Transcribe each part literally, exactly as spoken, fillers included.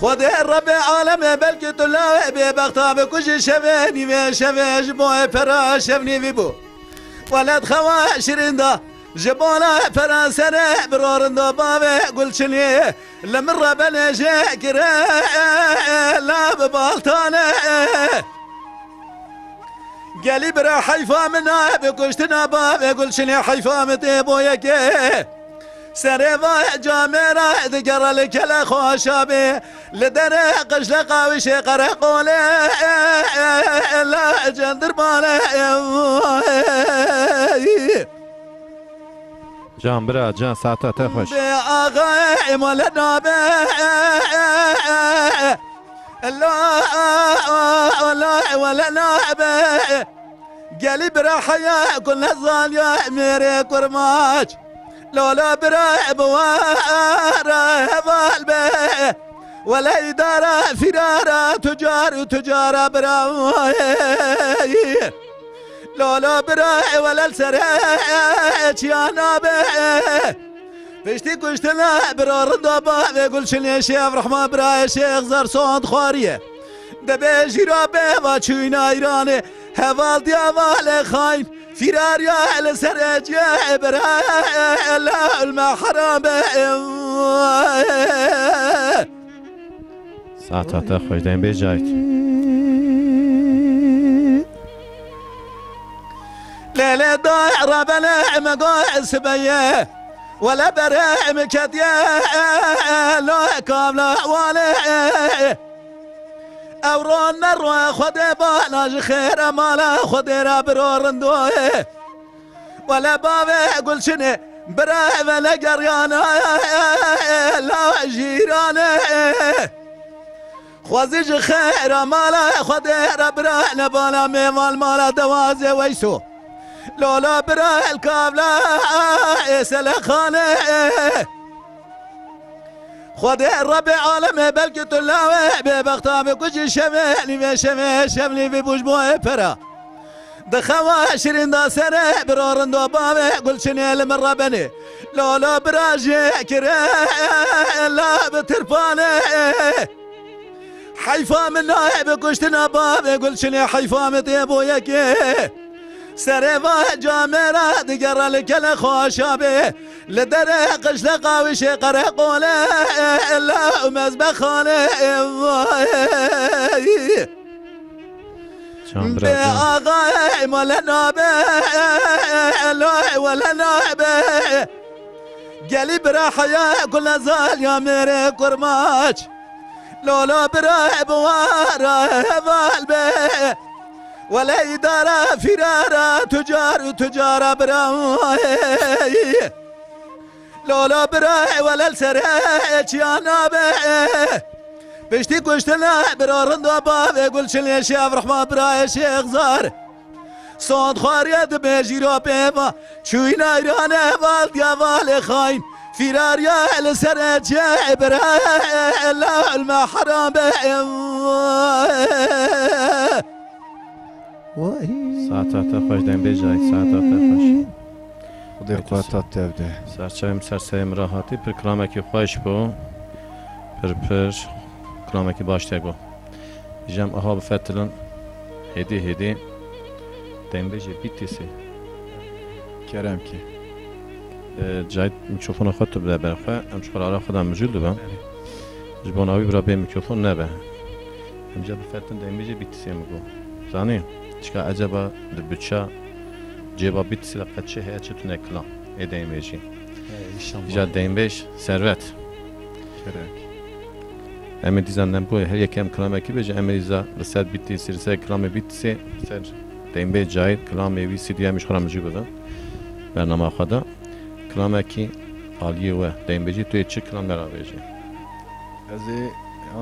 Xwedê Rebê alemê, belkî tu lawê bêbexta bikujî şevê nîvê şevê ji bo pera şevnîvî bû. Welat xewa şirîn da ji bona pera serê biro rindo bavê Gulçinî li min re benê jê kire la bi baltane. Gelî bira heyfa min a bi kuştina bavê Gulçinî heyfa min tê bo yekê. Serê va camêra digere li kele xweşa bê. Li derê qijleqa wî şê qereqolê la cendirmane. Can bira, can, saeta te xweş. Bê axayê male nabe. La, la, wele nabe. Gelî bira heya ku nezaniya mêrê kurmaç. Lolo bira bi wara heval be. Wele îdara fîrara tucar û tucara bira. Lolo bira wele li serê çiya nabe. Piştî kuştina bira rindo bavê Gulçinê Şêx Rehman birayê Şêx Zerson xwariye. Dibê jîra bêva çûyna Îranê, heval diya valê xayn, fîrariya li ser ecê bira, la ulme herabe. Saeta te xweş, deng bê Cahit. Lê lê da rebele me go sibeye. Wele berê min ketiye lo kamla wale. Ew ron ne ro Xwedê bala ji xêre mala Xwedê re biro rindoye. Wele bavê Gulçinê bira vele geriyana la jîrane. Xwezî ji xêra mala Xwedê re bira nebala mêvan mala dewazê Weyso. Lola bira el kavla ê Selexanê. Xwedê Rebê alemê belkî tu lawê bêbexta bi ku jî şevê nîvê şevê şevlî vî bûj boyê pera. Di xewa şirîn da serê biro rindo bavê Gulçinê li min re benê. Lola bira jê kire la bi tirpanê. Heyfa min nayê bi kuştina bavê Gulçinê, heyfa min tê bo yekê. Serê va camêra digere li kele xweşa bê. Li derê qijleqa wî şê qereqolê la û mezbexanê. Can bira, bê can. Axayê male nabe, loy wele nabe. Gelî bira heya ku nezaliya mêrê kurmaç. Lolo bira bi wara heval be. Wele îdara fîrara tucar û tucara bira. Lolo bira wele li serê çiya nabe. Piştî kuştina bira rindo bavê Gulçinê Şêx Rehman birayê Şêx Zar. Sond xwariye dibê jîro pêva. Çûyî nayranê val diya valê xayn. Fîrariya li serê çê bira. La ulme herabe. Saeta te xweş, deng bê Cahit, saeta te xweş. Xwedê Peki, quweta te bide. Serçeyim, serçeyim rahatî, pir kilamekî xweş bû. Pir, pir kilamekî baş te got. Jem aha bifetilin, hêdî, hêdî dengbêjê Bîtîsê. Kerem ki. E, Cahit, mikrofona xwe tu bide ber xwe, em ji xwe re ara xwe de mijûl dibin. Belê. Ji bona wî bira bê mikrofon nebe. Em ca bifetin dengbêjê Bîtîsê min got. Zanî? Çika eceba di biça cêba Bîtîsê de qet çi heye, çi tune kilam ê dengbêjî. He, înşallah. Îja dengbêj Servet. Kerem. Em ê dîza nem ku her yekê em kilamekî bêje, em ê dîza li ser Bîtîsê, li ser kilamê Bîtîsê, li ser dengbêj Cahit, kilamê wî C D em ji xwe re mijû bibin. Bernama xwe de. Kilamekî aliyê we, dengbêjî tu yê çi kilam me re bêjî? Ez ê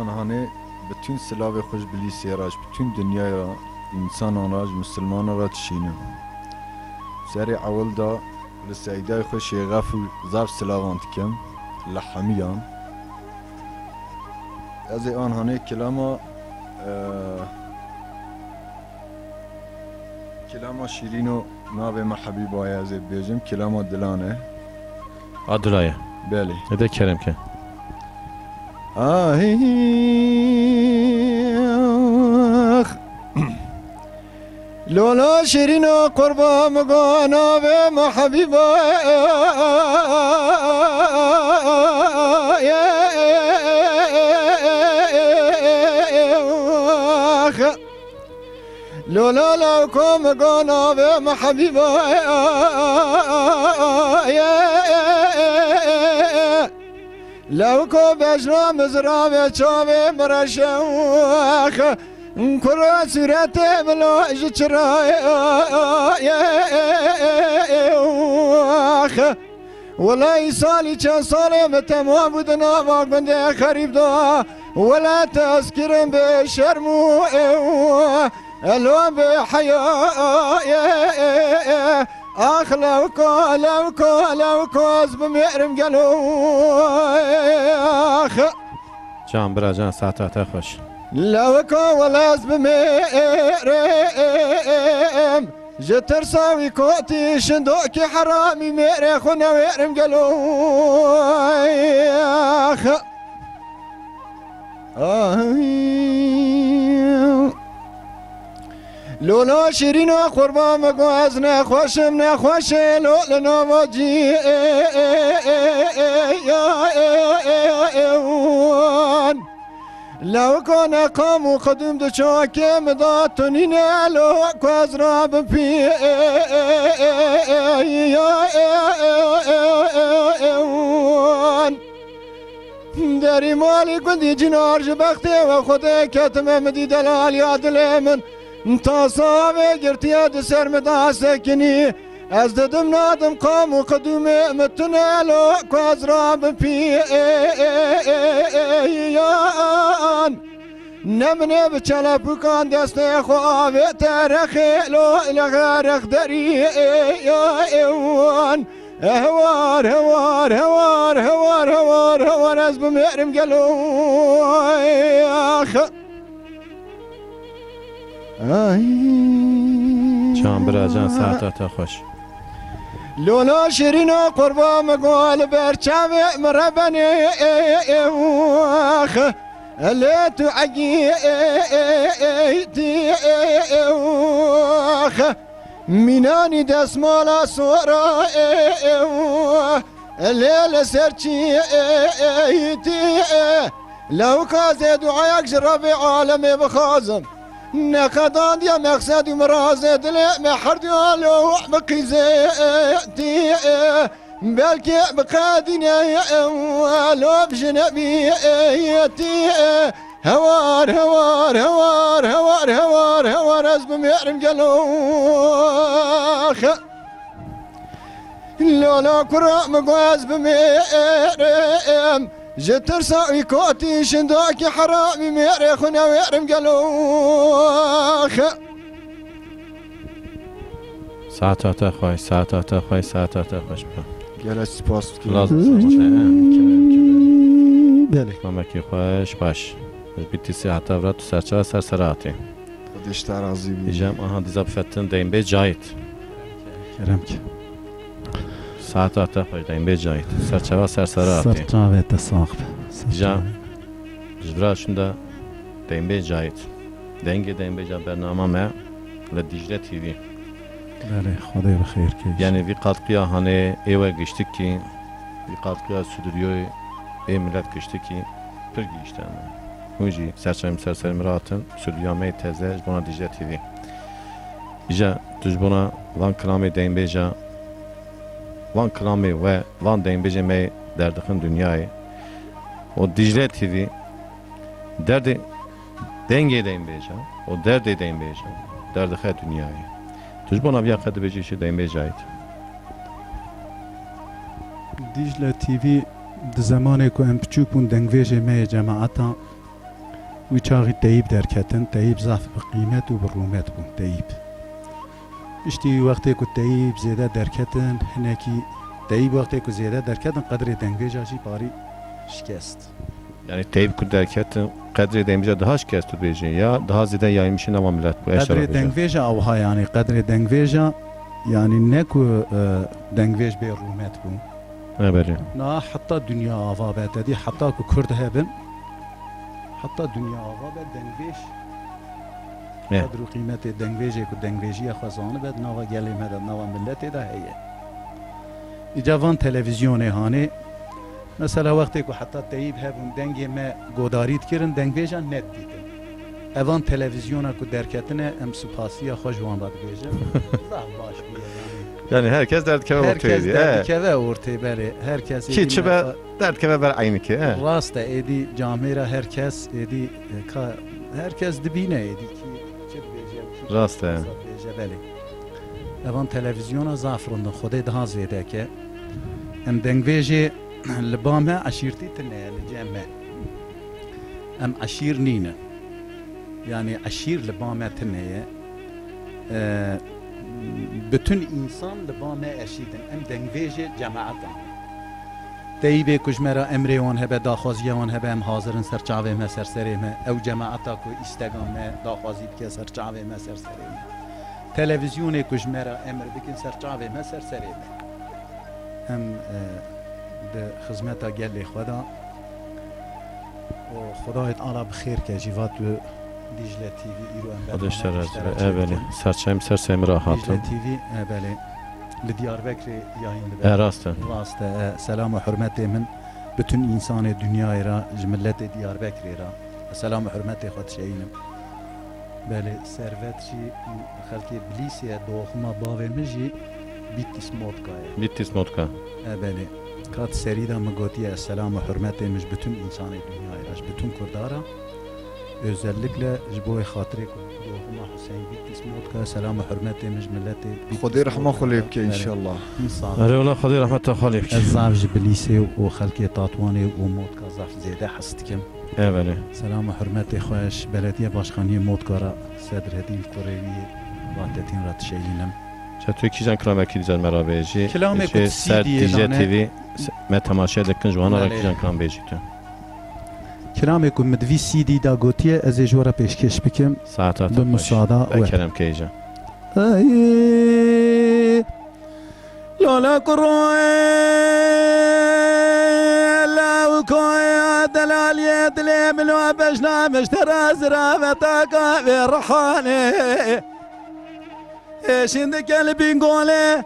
an hanê bütün silavê xwe ji Bilîsê re, ji bütün dinyayê re, însanan re, ji misilmanan re dişînim. Serê ewil de li seydayê xwe Şêxef û zaf silavan dikim, li hemiyan. Ez ê an hanê kilama, e, Kilama şîrîn û navê me Hebîba ye, ez ê bêjim, kilama dilan e. A dila ye. Belê. Ede kerem ke. Ahîx. Lola şîrîna qurba min go navê min Hebîba ye. Lola lewko min go navê min Hebîba ye. Lewko bejna min ziravê çavê min reşex. Kura sûretê min lo ji çirayê ye. Wela îsalî çend salê min temam bû di nava gundê xerîb de. Wela te ez kirim bê şerm û êw. Elo bê heyayê. Ax lewko, lewko, lewko ez bimêrim gelo. Ax. Can bira can, saeta te xweş. Lewko wela ez bimêrim. Ji tirsa wî kotî şindokî heramî mêrê xwe newêrim gelo. Ax. Ay. Lola şîrîna qurba min go ez nexweşim, nexweşê lo li nava cî. Lewka neqam û qedûm di çakê min da tunîne lo ku ez rabim pî. Derî malî gundî cinar ji bextê we Xwedê ketime min dî delaliya dilê min. Tasa vê girtiye di ser min da sekinî. Ez didim nadim qam û qedûmê min tune lo ku ez rabim pî. Ne min ê bi çelepûkan destê xwe avête rexê lo li xerexderî. Hewar, hewar, hewar, hewar, hewar, hewar ez bimêrim gelo. Ax. Ay. Can bira can, saeta te xweş. Lola şirîna qurba min go li ber çavê min rebenê. Ax. Lê tu egî. Ax. Mînanî desmala sora lê li ser çî tî. Lewka zê duayak ji Rebê alemê bixwazim. Neqedandiya meqsed û mirazê dilê me herduya lo biqîzê tî. Belkî bi qedînê lo bi jinebî tî. Hewar, hewar, hewar, hewar, hewar, hewar, ez bimêrim gelo. Lola kura min go ez bimêrim. Ji tirsa wî kotî şindakî heramî mêrê xwe newêrim gelo. Saeta te xweş, saeta te xweş, saeta te xweş be. Gelek spas dikim. Lazim samet e. Belê. Mamekî xweş, baş. Ji Bitlisê heta vira tu serçe ser sera hatî. Xwedê ji te razî bî. Îcem aha dîza bifetin Deynbê Cahit. Kerem ki. Saeta te xweş Deynbê Cahit. Serçava ser sera hatî. Serçavê te sax be. Îcem. Serçavê. Ji vira şûnda Deynbê Cahit. Dengê Deynbêja bernama me li Dicle T V. Belê, Xwedê bi xêr key. Yanî vî qatqiya hanê ê we giştikî, vî qatqiya stûdyoyê ê milet giştikî pir gihîşte me. Hûn jî serçavê min ser serê min re hatin, stûdyoya me yê teze ji bona Dicle T V. Îja tu ji bona van kilamê Deynbêja, van kilamê we, van Deynbêjê me yê derdixin dinyayê. Û Dicle T V derdê Dengê Deynbêja û derdê Deynbêja derdixe dinyayê. Tu ji bona viya qe dibêjî şî Deynbêjayî? Dicle T V di zemanê ku em piçûk bûn, dengvêjê me yê cemaeta wî çaxî teyîb derketin. Teyîb zaf bi qîmet û bi rûmet bûn. Teyîb. Piştî wextê ku teyîb zêde derketin, hinekî teyîb wextê ku zêde derketin, qedrê dengvêja jî parî şikest. Yani teyîb ku derketin, qedrê dengvêja daha şikest tu bêjî ya daha zêde yayılmışı nava millet bu eşara Qedrê bêje. Dengvêja awha yani, qedrê dengvêja yani ne ku, e, dengvêj bê rûmet bû. Ne belê. Na heta dünya ava be, te dî heta ku Kurd hebin, Heta dinya ava be dengbêj. He. Qedr û qîmetê dengbêjê ku dengbêjiya xwe zanibe di nava gelê me de, di nava miletê de heye. Îca van televîzyonê hanê, mesela wextê ku heta teyîb hebûn dengê me godarî dikirin, dengbêjan nedidîtin. Evan televîzyona ku derketine, em supasiya xwe ji wan re dibêjin. Zaf baş bûye yanî. Yani herkes derdikeve ortaya. Herkes derdikeve ortaya, belê. Herkes êdî çi be, derdikeve ber eynike, he. Rast e, êdî camêra herkes, êdî, e, ka, herkes dibîne, êdî kî çi dibêje, kî çi dibêje, belê. Rast e. Evan televîzyona zaf rind in, Xwedê daha zêde ke. Em dengbêjê li ba me eşîrtî tune ye li cem me. Em eşîr nîne. Yanî eşîr li ba me tune ye. E, bütün însan li ba me eşît in. Em dengbêjê cemaetan. Teyîbê ku ji me re emrê wan hebe, daxwaziya wan hebe, em hazir in ser çavê me, ser serê me. Ew cemaeta ku îstega me daxwazî dike ser çavê me, ser serê me. Televîzyonê ku ji me re emir bikin ser çavê me, ser serê me. Em, e, di xizmeta gelê xwe de û Xwedayê Teala bi xêr ke jî va tu Dîcle T V îro em bername ji te re çêdikin. Xwedê ji te razî be. E, belê. Serçeyê min, ser serê min re hatin. Dîcle T V, e, belê. Li Diyarbekirê yayın dibe. E, rast e. Rast e, e, selam û hurmetê min bütün însanê dinyayê re, ji miletê Diyarbekirê re. Selam û hurmetê xwe dişeyînim. Belê, Servet jî xelkê Bilîsê ye, doxuma bavê min jî Bîtîs Motka ye. Bîtîs Motka. E, belê. Kat serî de min gotiye, selam û hurmetê min ji bütün însanê dinyayê re, ji bütün Kurda re. Özellikle ji bo wê xatirê ku doxuma Huseyîn Bîtîs Motka, selam û hurmetê min ji miletê Bîtîs Motka. Xwedê rehma xwe lê bike înşallah. Belê. Înşallah. Erê wela Xwedê rehmeta xwe lê bike. Ez zaf ji Bilîsê û xelkê Tatwanê û Motka zaf zêde hes dikim. E, belê. Selam û hurmetê xwe ji belediye başkaniyê Motka re Sedredîn kurê wî Vatetîn re dişeyînim. Çeto kîjan kilamekî dî car me re bêjî? Kilamê ku ser Dîcle T V me temaşe dikin, ji wana re kîjan kilam bêjî tu? Kilamê ku min di vî C D de gotiye, ez ê ji we re pêşkêş bikim. Saeta te xweş. Bi musada we. Kerem keyî jan. Ey. Lola kurê, law koya delaliyê dilê min o bejna miştera ziraveta ka vê rihanê. Ê şindike li Bîngolê,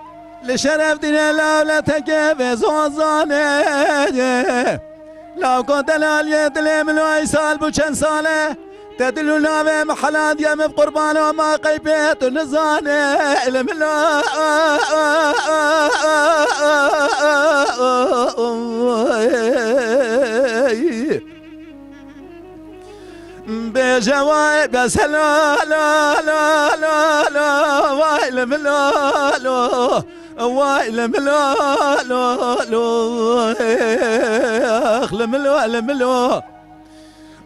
li Şerefdînê law le teke vê zozanê. Lawko delaliyê dilê min o îsal bû çend sal e. Te dil û navê min helandiye, min bi qurbano ma qey pê tu nizanê. Li min lo. Bêje way bes lo, lo, lo, lo, lo, way li min lo, lo. Way li min lo, lo, lo, ax li min lo, li min lo.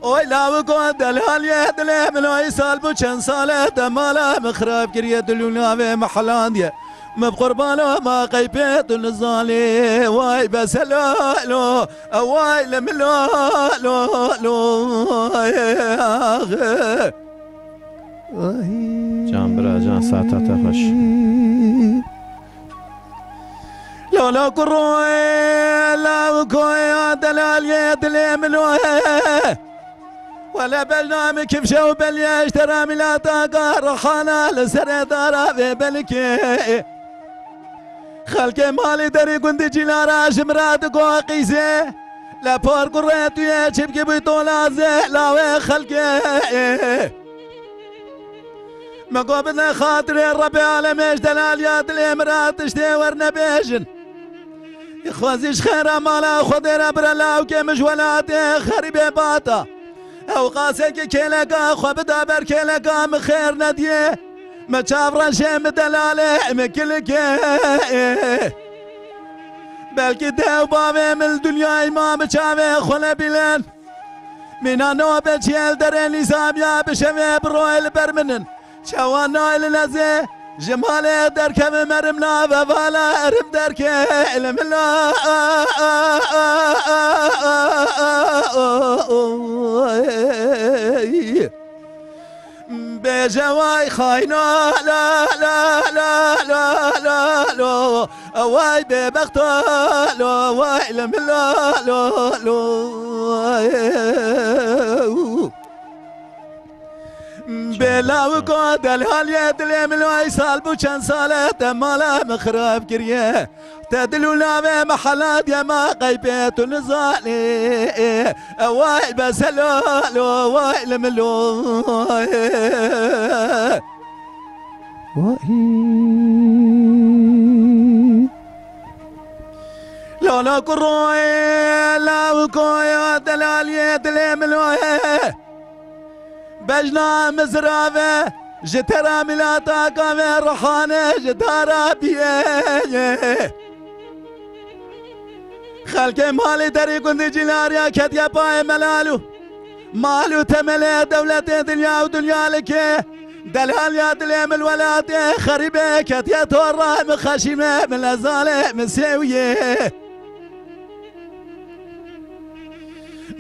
Oy lawiko delaliyê dilê min, oy sal bû çend sal e te mala min xirab kiriye, dil û navê min helandiye. Min bi qurbano ma qey pê tu nizanî, way bes e lo, lo, way li min lo, lo, lo, ax. Can bira, can, saeta te xweş. Lolo kurê, law koya delaliyê dilê min o he. Wele bejna min kifşe û beliyê ji te re mîlata ka rihana li serê dara vê belkê. Xelkê malî derî gundî cîlara ji min re digo qîzê. Le por kurê tu yê çipkî bûy tola zê lawê xelkê. Me got bide xatirê Rebê alemê ji delaliya dilê min re tiştê werne bêjin. Xwezî ji xêra mala Xwedê re bire lawkê min ji welatê xerîbê bata. Ew qasê ki kêleka xwe bida ber kêleka min xêr nediyê. Me çav reşê min delalê min kilikê. Belkî dew bavê min li dinyayê ma bi çavê xwe nebîlen. Mîna nobetçiyê li derê nîzamiya bi şevê bi royê li ber min in. Çawa nayê li lezê ji malê derkevim erim nave vala erim derkê li min la. Bêje way xayna la la la la la la la. Vay bêbexto lo, vay li min lo, lo, lo. Bêlawiko delal ye dilê min, vay sal bû çend sal e te mala min xirab kiriye. Te dil û navê mehela diye ma qey pê tu nizanî. E vay bes e lo, lo, vay li min lo. Vay. Lala kuroyê lawikoya delaliyê dilê min oye. Bejna mizrave ji tera milata kave rihane ji dara biye. Xelkê malê derê gundê Cîlariya ketiye payê melal û mal û temelê dewletê dinya û dinya likê. Delaliya dilê min welatê xerîbê ketiye torra min xeşîme min lezalê min sêwiyê.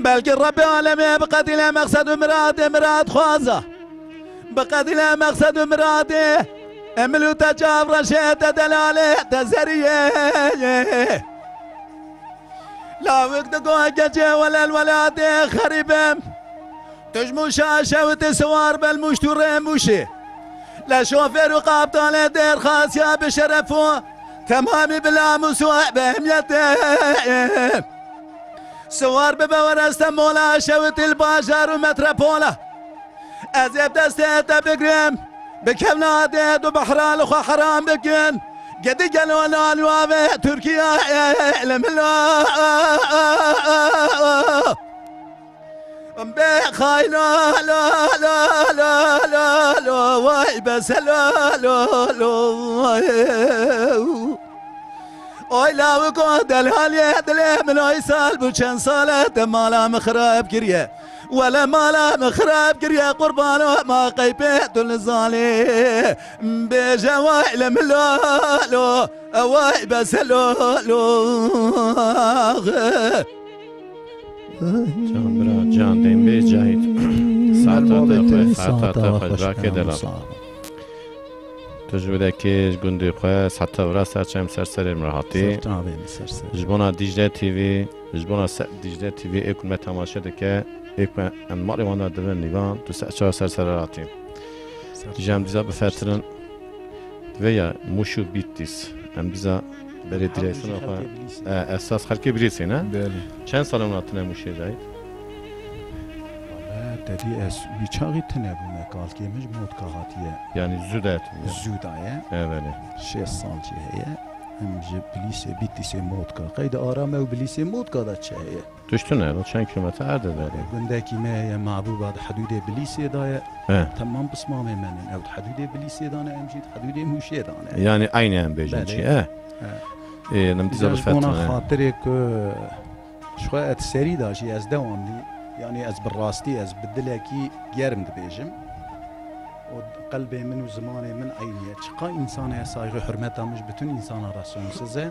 Belkî Rebbê alemê bi qedîlê meqsed û miradê mirad xwaza. Bi qedîlê meqsed û miradê emil û te çav reşê te delalê te zeriyê. Lawik digo keçê welel welatê xerîbim. Tu ji Mûşa şewitî siwar bel Mûş tûrê Mûşê. Le şofêr û qaptalê dêrxasiya bi şeref û temamî bi namûs û bi ehmiyetê. Siwar bibe wereste mola şewitî li bajar û metropola. Ez ê bi destê te bigrim, bi kevna dê du behra li xwe heram bikin. Gedî gelo nal û avê Tirkiyeyê li min lo. Bê xayna lo, lo, lo, lo, lo, vay bes e lo, lo, lo, vay. Oy lawiko delalê dilê min oy sal bû çend sal e te mala min xirab kiriye. Wele mala min xirab kiriye qurbano ma qey pê tu nizanî. Bêje vay li min lo, lo, vay bes e lo, lo. Can bira, can, Dembê Cahit. Saeta te xweş, saeta te xweş, bira kê delal. Tu ji wêdekê ji gundê xwe seheta vira ser çem ser serê min re hatî. Ser çavê min ser serê. Ji bona Dicle T V, ji bona se-, Dicle T V ê ku me temaşe dike, ê ku em malê wan de dibin nîvan, tu ser çav ser serê re hatî. Ser çav. Ji em dîsa bifetirin. Vê ya Mûş û Bîtîs. Em dîsa berê dirêsina xwe. Xelkê Bilîsê. E, esas xelkê Bilîsê ne? Belê. Çend sal e hûn hatine Mûşê Cahit? Wele, te dî ez wî çaxî tune bûme, kalkê min ji Motka hatiye. Yanî zû de hatine? Zû de ye. E, belê. Şêst sal jî heye. Em ji Bilîsê, Bîtîsê Motka. Qeyde arame û Bilîsê Motka de çi heye? Tişt tune, çend kilometre erdê de ye. Gundekî me heye, Mehbûba di hidûdê Bilîsê de ye. He. Temam pismamê me ne. Ew di hidûdê Bilîsê de ne, em jî di hidûdê Mûşê de ne. Yanî eynî em bêjin çi, he? He. Ê, em dîsa bifetin, he. Ji bona xatirê ku ji xwe et serî de jî ez dewamlî, yanî ez bi rastî, ez bi dilekî germ dibêjim. O qelbê min û zimanê min eynî ye. Çiqa însan heye saygı hurmeta min ji bütün insana re sonsuz e.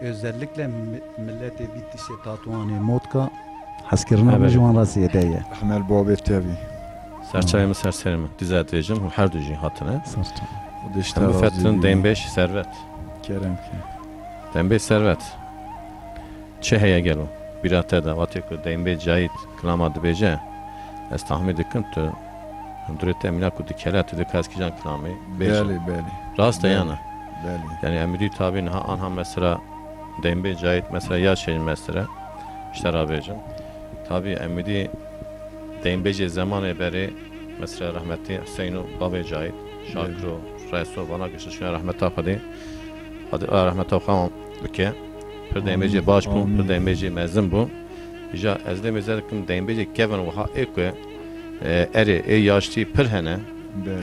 Özellikle mi-, milletê Bîtîsê, Tatuanê, Motka hezkirina min ji wan re zêde ye. Ehmel babê te bî. Serçavê min ser serê min. Dîsa dibêjim, her du jî hatine. Serçavê. Em bifetin Dembêj Servet. Kerem ke. Dembêj Servet. Çi heye gelo? Bîra te de, wextê ku Dembê Cahit kilama dibêje, ez tahmîn dikim tu hundirê te mîna ku dikele, tu dikez kîjan kilamê bêje. Belê, belê. Rast e ya ne? Belê. Yanî em dî tabî niha anha mesela Dembê Cahit mesela ya şey mesela ji te re bêjim. Tabî em dî Deynbêjê zemanê berê, mesela rehmetî Hüseyin û Bavê Cahit, Şakir û Reso, vana gişt şûna rehmeta Xwedê, Xwedê rehmeta xwe bike. Pir deynbêjê baş bûn, pir deynbêjê mezin bûn. Îja ez dê mêze dikim deynbêjê kevin wiha ê ku, e, erê, ê yaştî pir hene.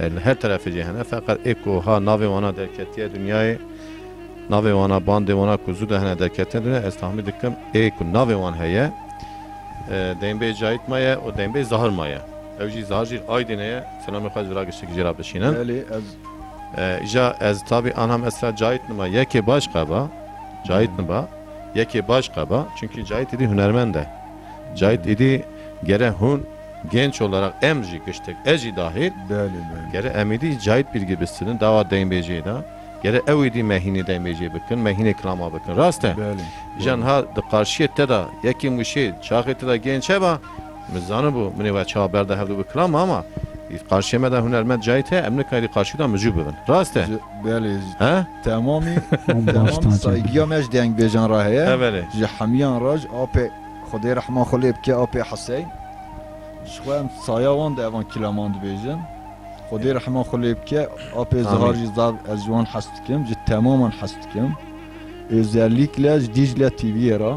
E, li her terefê jî hene. Feqet ê ku ha navê wana derketiye dinyayê, navê wana, bandê wana ku zû de hene derketine dune, ez tahmîn dikim ê ku navê wan heye, e, Deynbê Cahit maye û Deynbê Zahir maye. Ew jî Zahir jî Aydînê ye. Selamê xwe ji vira giştik jê re bişînin. Belê, ez E, îja ez tabî anha mesela Cahit nima yekê baş qeba, Cahit niba yekê baş qeba, çünkü Cahit êdî hunermend e. Cahit êdî gere hûn genç olarak em jî giştik, ez jî dahil, belê, belê, gere em êdî Cahit bilgi bistinin, dawa deynbêjê de. Gere ew êdî me hînê deymêjê bikin, me hînê kilama bikin. Rast e? Belê. Jan ha di qarşiyê te de, yekî Mûşê, çaxê te de gençe ba, min zanibû, min ê we çawa berde hevdû bi kilama ama qarşiyê me de hunermend Cahit heye, em nikarî qarşî de mijû bibin. Rast e? Ji, belê, ji He? temamî, Hûn temamî baştan saygîya me ji dengbêjan re heye. He, belê. Ji hemiyan re, ji apê Xwedê rehma xwe lê bike, apê Hiseyn. Ji xwe em saya wan de evan kilaman dibêjin. Xwedê rehma xwe lê bike, apê Amîn. Zihar jî zav ez ji wan hes dikim, ji temaman hes dikim. Özellikle ji Dicle T V'yê re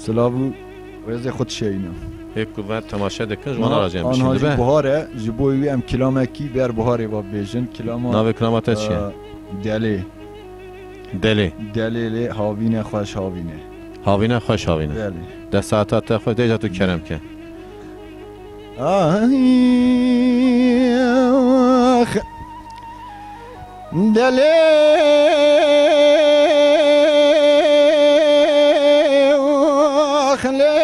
silav û rêzê xwe dişeyînim. Hê ku ve temaşe dikin, ji wana re jî em bişîn anha jî dibe. Buhar e, ji bo wî em kilamekî ber buharê ve bibêjin. Kilama, Navê kilama te çi ye? e, Delê. Delê. Delê lê havîne xweş havîne. Havîne xweş havîne. Belê. De saeta te xweş, dêja tu kerem ke. Ax. Delê, ax, lê,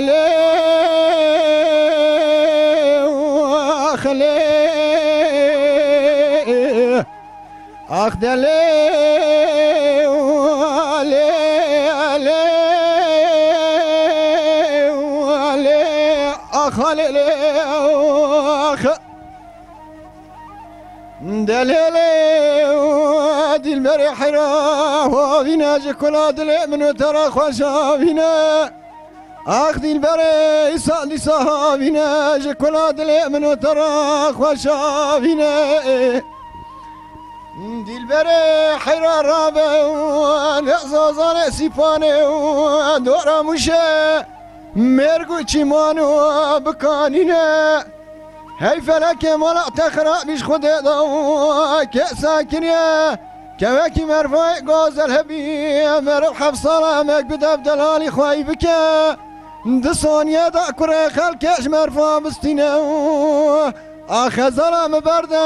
lê, ax, lê. Ax delê, lê, lê, lê, ax lê, lê, ax. Delê, lê, dilberê heyra havîne, ji kula dilê min û te re xweş havîne. Ax dilberê, îsa dîsa havîne, ji kula dilê min û te re xweş havîne. Dilberê heyra rabe û ne zazanê sîpanê û dora mûşe mêrg û çîman û bikanîne. Hey felekê mala te xirabî ji Xwedê da û kesa kiriye. Kevekî mervayê gazel hebî, meriv heft sala emek bide bi delalî xweyî bike. Di saniye de kurê xelkê ji merva bistîne û a xezala min berde.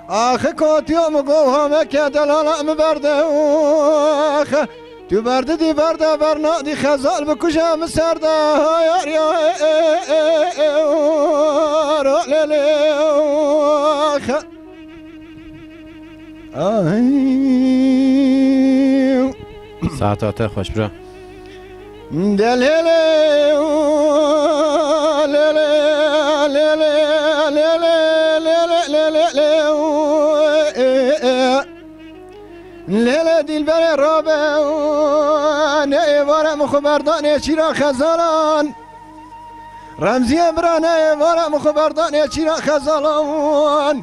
Ax, kotiyo min go hame ke delala min berde. Ax, tu berdidî berde bernadî xezal bikuje min serde. Ha yar ya, lê, lê, ax. Ay. Saeta te xweş bira. De lê lê, lê lê, lê lê, lê lê, lê lê, lê lê, lê lê, lê lê, dilberê rabe, ne êvare min xwe berdanê çîra xezalan. Remziye bira, ne êvare min xwe berdanê çîra xezalan.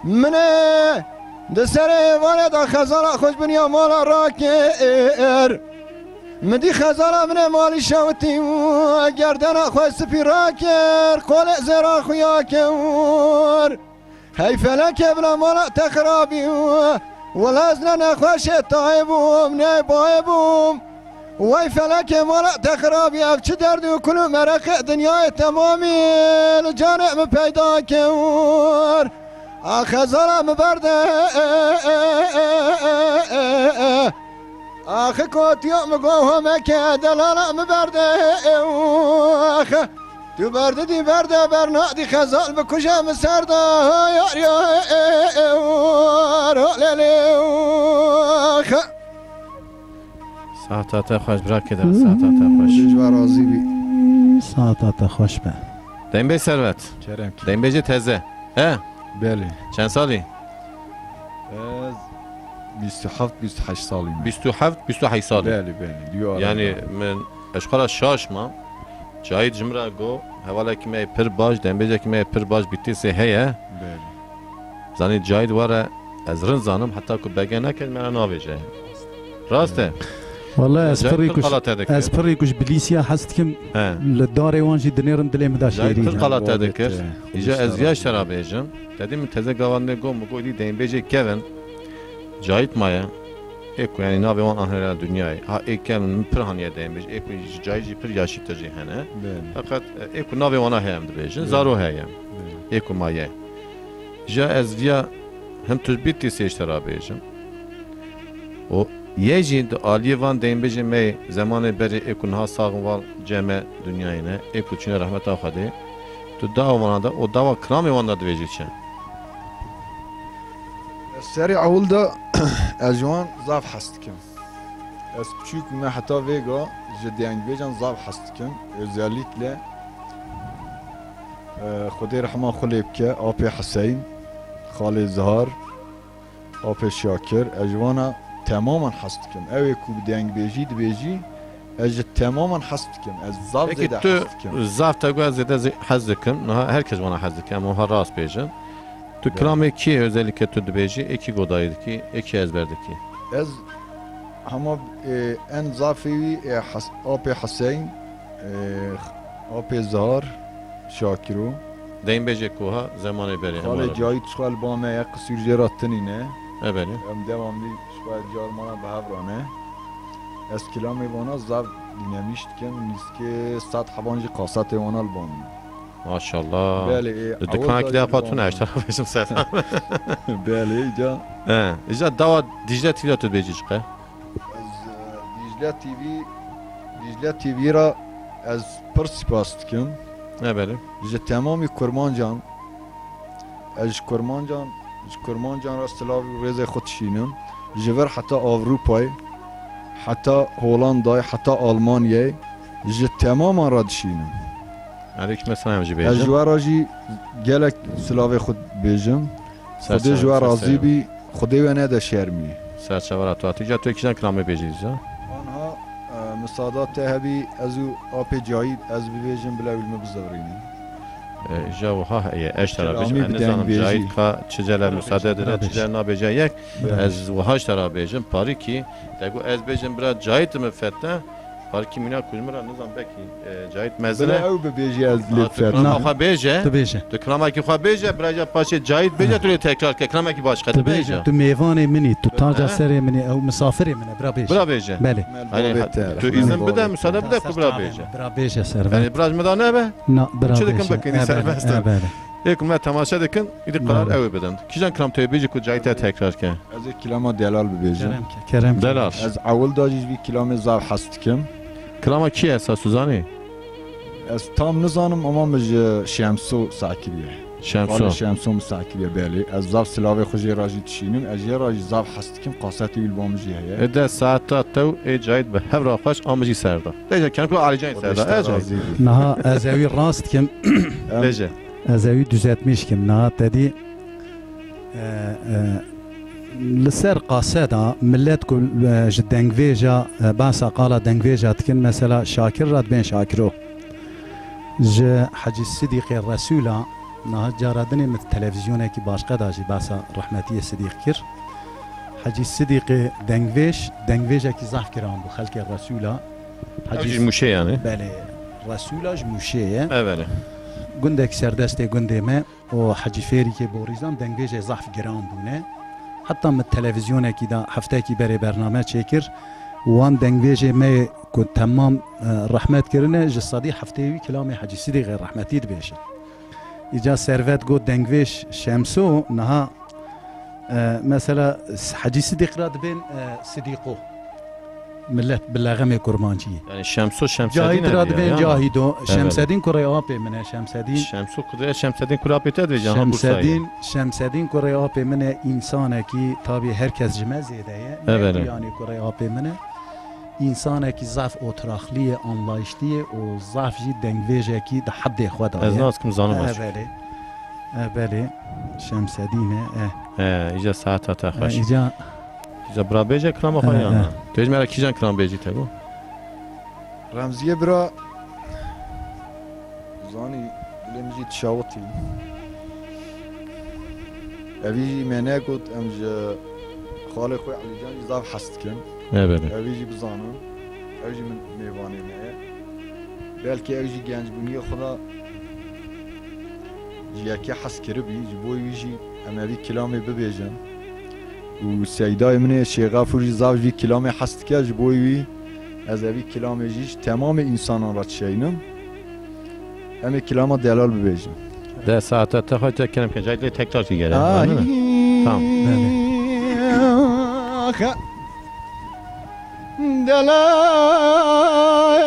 Min ê di serê êvarê de xezala xwe ji bin ya mala rakir. Min dî xezala min ê malî şewitî û gerdena xwe spî rakir, qolê zêra xuya kir. Hey felekê bila mala te xirabî, wela ez ne nexweşê tayê bûm, ne bayê bûm. Wey felekê mala te xirabî, ev çi derd û kul û mereqê dinyayê temamî li canê min peyda kir. A xezala min berde, axi kotiyo min go home ke delala min berde, ax. Tu berdidî berde bernadî xezal bikuje min serde, yar ya, lê lê, ax. Saeta te xweş, bira kê de, saeta te xweş. Ji we razî bî. Saeta te xweş be. Dembê Servet. Kerem ki. Dembêjê teze. He? Belê. Çend salî? Ez bîst û heft, bîst û heşt salî me. Bîst û heft, bîst û heşt salî. Belê, belê. Diyo Yani arada. Min, ez xwe re şaş mam. Cahit ji min re got, hevalekî me yê pir baş, dembêjekî me yê pir baş Bitlisê heye. Belê. Zanî Cahit were ez rind zanim, heta ku bege nekir me re navêje. Rast e? Wele ez Cahit pirî pir kuş, qala te dikir. Ez pirî kuş Bilîsiya hez dikim, He. Li darê wan jî dinêrim dilê min de Cahit şêrî pir ye. Qala te dikir. Îja ez viya ji te re bêjim. Te dî min teze gavan lê got, min got, dî deynbêjê kevin. Cahit maye. Ê ku, yanî, navê wan anhera dinyayê. Ha, ê kevin min pir haniye deynbêj. Ê ku ji Cahit jî pir yaşîtir jî hene. Belê. Feqet, e, ê ku navê wana heye em dibêjin. Belê. Zaro heye. Belê. Ê ku maye. Ja ez viya him tu bî tî sê ji te re bêjim. Û yê jî di aliyê van deynbêjê me yê zemanê berê ê ku niha sax in val cem e dinyayê ne, ê ku çûne rehmeta Xwedê. Tu dawa wana de û dawa kilamê wan de dibêjî çi? Serê ewil de ez ji wan zaf hez dikim. Ez piçûk me heta vêga ji dengbêjan zaf hez dikim. Özellikle, e, Xwedê rehma xwe lê bike, apê Hiseyn, xalê Zihar, apê Şakir, ez ji wana temamen hez dikim. Ew ê ku bi dengbêjî dibêjî, ez ji temamen hez dikim. Ez zaf Peki zêde tu hez dikim. Zaf te got ez zêde zê-, hez dikim. Niha her kes wana hez dike. Em wiha rast bêjin. Tu Belê. Kilamê kî özellikle tu dibêjî, ê kî godayî dikî, ê kî ezber dikî? Ez hema, e, en zafê wî, e, Hes-, apê Hiseyn, e, apê Zihar, Şakiro. Deyn bêjê ku ha zemanê berê, Xalê Cahît ji xwe li ba me ye, qisûr jê re tinî ne. E, belê. Em devamlî ji xwe carmana bi hev re ne. Ez kilamê vana zaf dînemîş dikim, nîskê sed heban jî kasetê wana li ba min. Maşallah. Belê, e, Di ewil dukanekî de de jî xwe tune, li ba ez ji te re bêjim sed. Belê, îca. He, îca dawa Dicle T V de tu dibêjî çiqe? Ez, e, Dicle T V, Dicle T V re ez pir spas dikim. Ne belê. Ji temamî kurmancan, ez ji kurmancan, ji kurmancan re silav û rêzê xwe dişînim. Ji vir heta Ewropayê, heta Holandayê, heta Almanyayê, ji temaman re dişînim. Eleykum selam jî bêjin. Ez ji we re jî gelek silavê xwe dibêjim. Xwedê ji we razî bî. Xwedê we nede şermî. Serçava ra tu hatî. Ca tu kîjan kilamê bêjî dîsa? Anha, e, misada te hebî, ez û apê Cahît ez bibêjim, bila wî li min bizivirînin. E, ja wiha heye, ez ji te re bêjim. Kilamî bi dengbêjî. Ez nizanim Cahît ka çi cele misade dide, çi cele nabêje yek. Belê. Ez wiha ji te re bêjim, parîkî, te got ez bêjim bira Cahît min fete, Parkî mîna ku ji min re nizam belkî, e, Cahît mezin e. Bila ew bibêjî ez lê difetim. Kilama xwe bêje. Tu bêje. Tu kilamekî xwe bêje, bira ja paşê Cahît bêje, tu lê tekrar ke. Kilamekî baş xwe tu bêje. Tu mêvanê min î, tu taca serê min î, ew misafirê min e, bira bêje. Bira bêje. Belê. Yanî, tu îzin bide, misade bide ku bira bêje. Bira bêje serve. Yanî, bira ji min de nebe? Na, bira bêje. Çi dikin bikin, serbest in. Ê ku me temaşe dikin, îdî qerar ew ê bidin. Kîjan kilam tu yê bêjî ku Cahît te tekrar ke? Ez ê kilama Delal bibêjim. Kerem ke, kerem ke. Delal. Ez ewil da jî ji vî kilamê zaf hez dikim. Kilama kî ye esas, tu zanî? Ez tam nizanim, ama min ji Şemso seh kiriye. Şemso. Xalê Şemso min seh kiriye, belê. Ez zaf silavê xwe jê re jî dişînim. Ez jê re jî zaf hez dikim. Kasetê wî li ba min jî heye. Ê de saeta tew ê Cahît bi hev re xweş a min jî ser da. Bêje, kem ku Alîcan jî ser da. Xwedê ji te razî bî. Niha ez ewî rast dikim. Bêje. Ez ewî düzeltmiş kim. Niha te dî E, e, li ser qaseda millet ku, e, ji dengvêja, e, behsa qala dengvêja dikin, mesela Şakir re dibên Şakiro. Ji Hecî Sidîqê Resûla, niha cara dinê min televizyonekî başqe de jî behsa rehmetiyê Sidîq kir. Hecî Sidîqê dengvêj, dengvêjekî zaf giran bû xelkê Resûla. Ew jî ji Mûşê yanî? Belê, Resûla ji Mûşê ye. E, belê. Gundek serdestê gundê me. û Hecî Fêrîkê Borîzan dengvêjê zehf giran bûne. Heta min televizyonekî de heftekî berê bername çêkir. Wan dengvêjê me yê ku temam, e, rehmet kirine, ji sedî heftê wî kilamê Hecî Sidîqê rehmetî dibêjin. Îca Servet got dengvêj Şemso, niha, e, mesela Hecî Sidîq re dibên, e, Sidîqo. Millet bi lexemê kurmancî. Yanî Şemso, Şemsedîn Cahîd ra dibên ya. Cahîdo. Evet. Şemsedîn kurê apê min e, Şemsedîn. Şemso kurê, Şemsedîn kurê apê te dibêje, ha, Bursayê. Şemsedîn, Şemsedîn kurê apê min e, însanekî, tabî her kes ji me zêde ye. Evet. Ne yanî kurê apê min e. Însanekî zaf otraxlî ye, anlayışlî ye û zaf jî dengvêjekî di heddê xwe de ye. Ez nas kim zanim ez. E, belê. E, belê. Şemsedîn e, e. E, îca saeta te xweş. E, îca Îca bira bêje kilama xwe, e, yan e, na? Tu hêj me re kîjan kilam bêjî te got? Remziye bira, zanî, dilê min jî dişawitî. Evî jî me negot, em ji xalê xwe Elîcan jî zaf hez dikin. Evet. Evî jî bizanin. Ew jî min mêvanê me ye. Belkî ew jî gencbûniyê xwe de ji yekê hez kiribî, ji bo wî jî em evî kilamê bibêjin. Û seydayê min ê Şêx Xefûr jî zaf ji vî kilamê hez dike, ji bo wî ez evî kilamê jî ji temamê însanan re dişeynim. Em ê kilama delal bibêjin. De saeta te xwe te kerem ke, cayê tekrar ki gere. Ay. Tamam. Belê.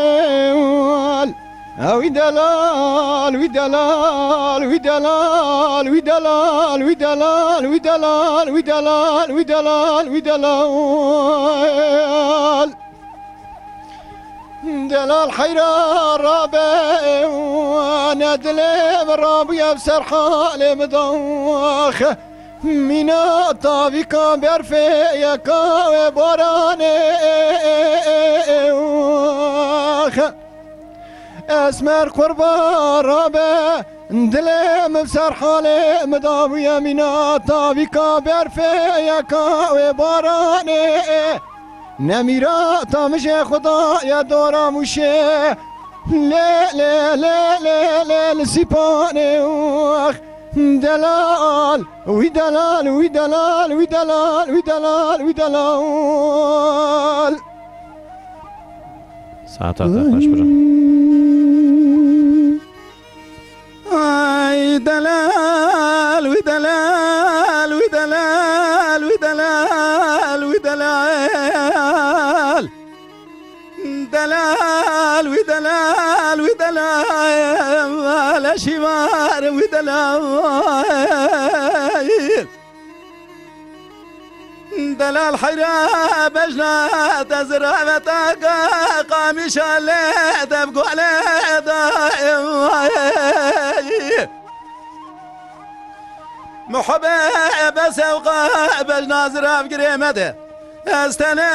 Delal. Wî delal, wî delal, wî delal, wî delal, wî delal, wî delal, wî delal, wî delal, wî delal. Delal heyra rabe, ne dilê min rabûye bi ser halê min daxe. Mîna tavîka berfê yeka wê baranê. Esmer qurban rabe, dilê min ser halê min dabûye mîna tavîka berfê yeka wê baranê. Nemîra tamijê Xwedayê dora mûşê. Lê, lê, lê, lê, lê, li sîpanê wex. Delal, wî delal, wî delal, wî delal, wî delal, wî delal. Saeta te xweş bira. Ay delal, wî delal, wî delal, wî delal, wî delal. Delal, wî delal, wî delal, şîvar, wî delal. Delal heyra bejna te ziraveta ka qamîşa lê te bi guhlê da. Muhebe be sewqa bejna zirav girê me de. Ez tenê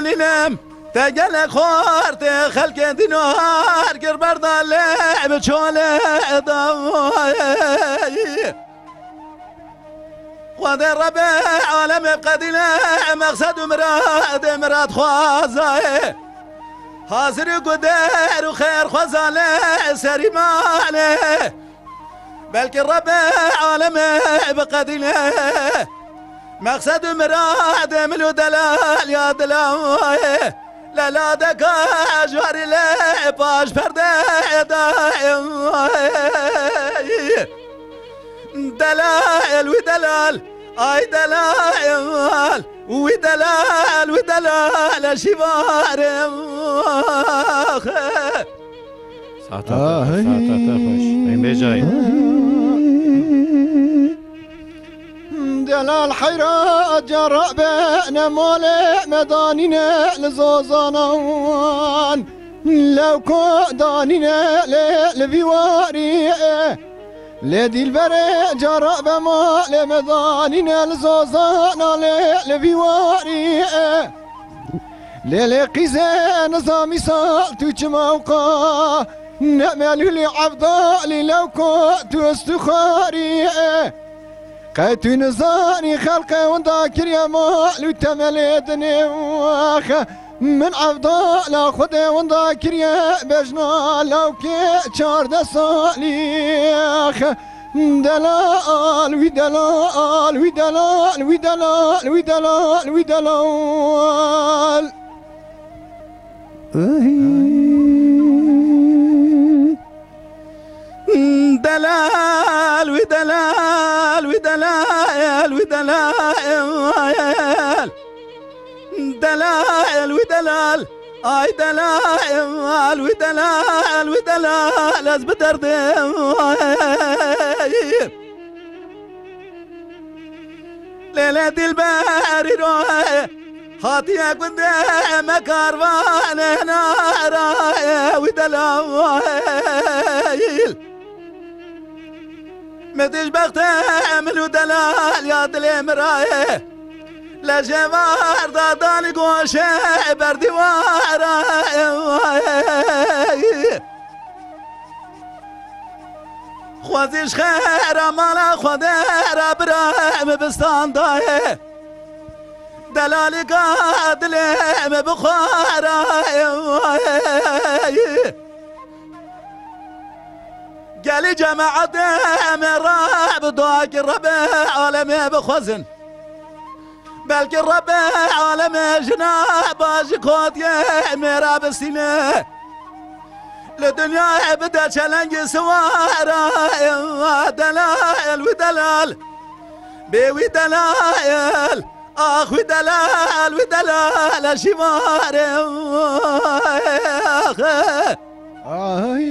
nînim, te gelek xwartê xelkê dînar kir berda lê bi çolê da. Xwedê Rebê alemê bi qedîne, meqsed û miradê miradxwaza ye. Hazir û guder û xêrxwaza lê serî malê. Belkî Rebê alemê bi qedîne, meqsed û miradê min û delal ya dila ye. Leladeka ji warî lê paş perdê da. Delal, wî delal, ay delal, wî delal, wî delal, şîvarê. Saeta te xweş, saeta te xweş. Em bêjayî. Delal heyra cerabe ne malê me danîne li zozanan. Lewko danîne lê li vî warî. Lê dîlberê cerabe malê me danîne li zozana lê li vî warî. Lê lê qîzê nizamî sal tu çima wqa ne melûlî evdalî lewko tu istixarî. Qey tu nizanî xelqê winda kiriye mal û temelê dinê wexe. Min evdala Xwedê winda kiriye bejna lawkê çardeh salî. Delal, wî delal, wî delal, wî delal, wî delal, wî delal. Delal, wî delal, wî delal, wî delal. Delal, wî delal, ay delal, wî delal, wî delal, ez bi derdê. Lê lê dilber îro hatiye gundê me karvanê nara wî delal. Min tij bextê min û delal ya dilê min rayê. Lejê var da danî goşê berdîwara. Xwezî ji xêra mala Xwedê re bira min bistan dayê. Delalîka dilê min bi xwe re. Gelî cemaetê me re bi dua ki Rebê alemê bixwezin. Belkî Rebê alemê jina bajî kotiyê me re bistîne. Li dinyayê bide çelengî siwara, delal wî delal. Bê wî delal, ax wî delal, wî delal, ez şîvarê. Ay,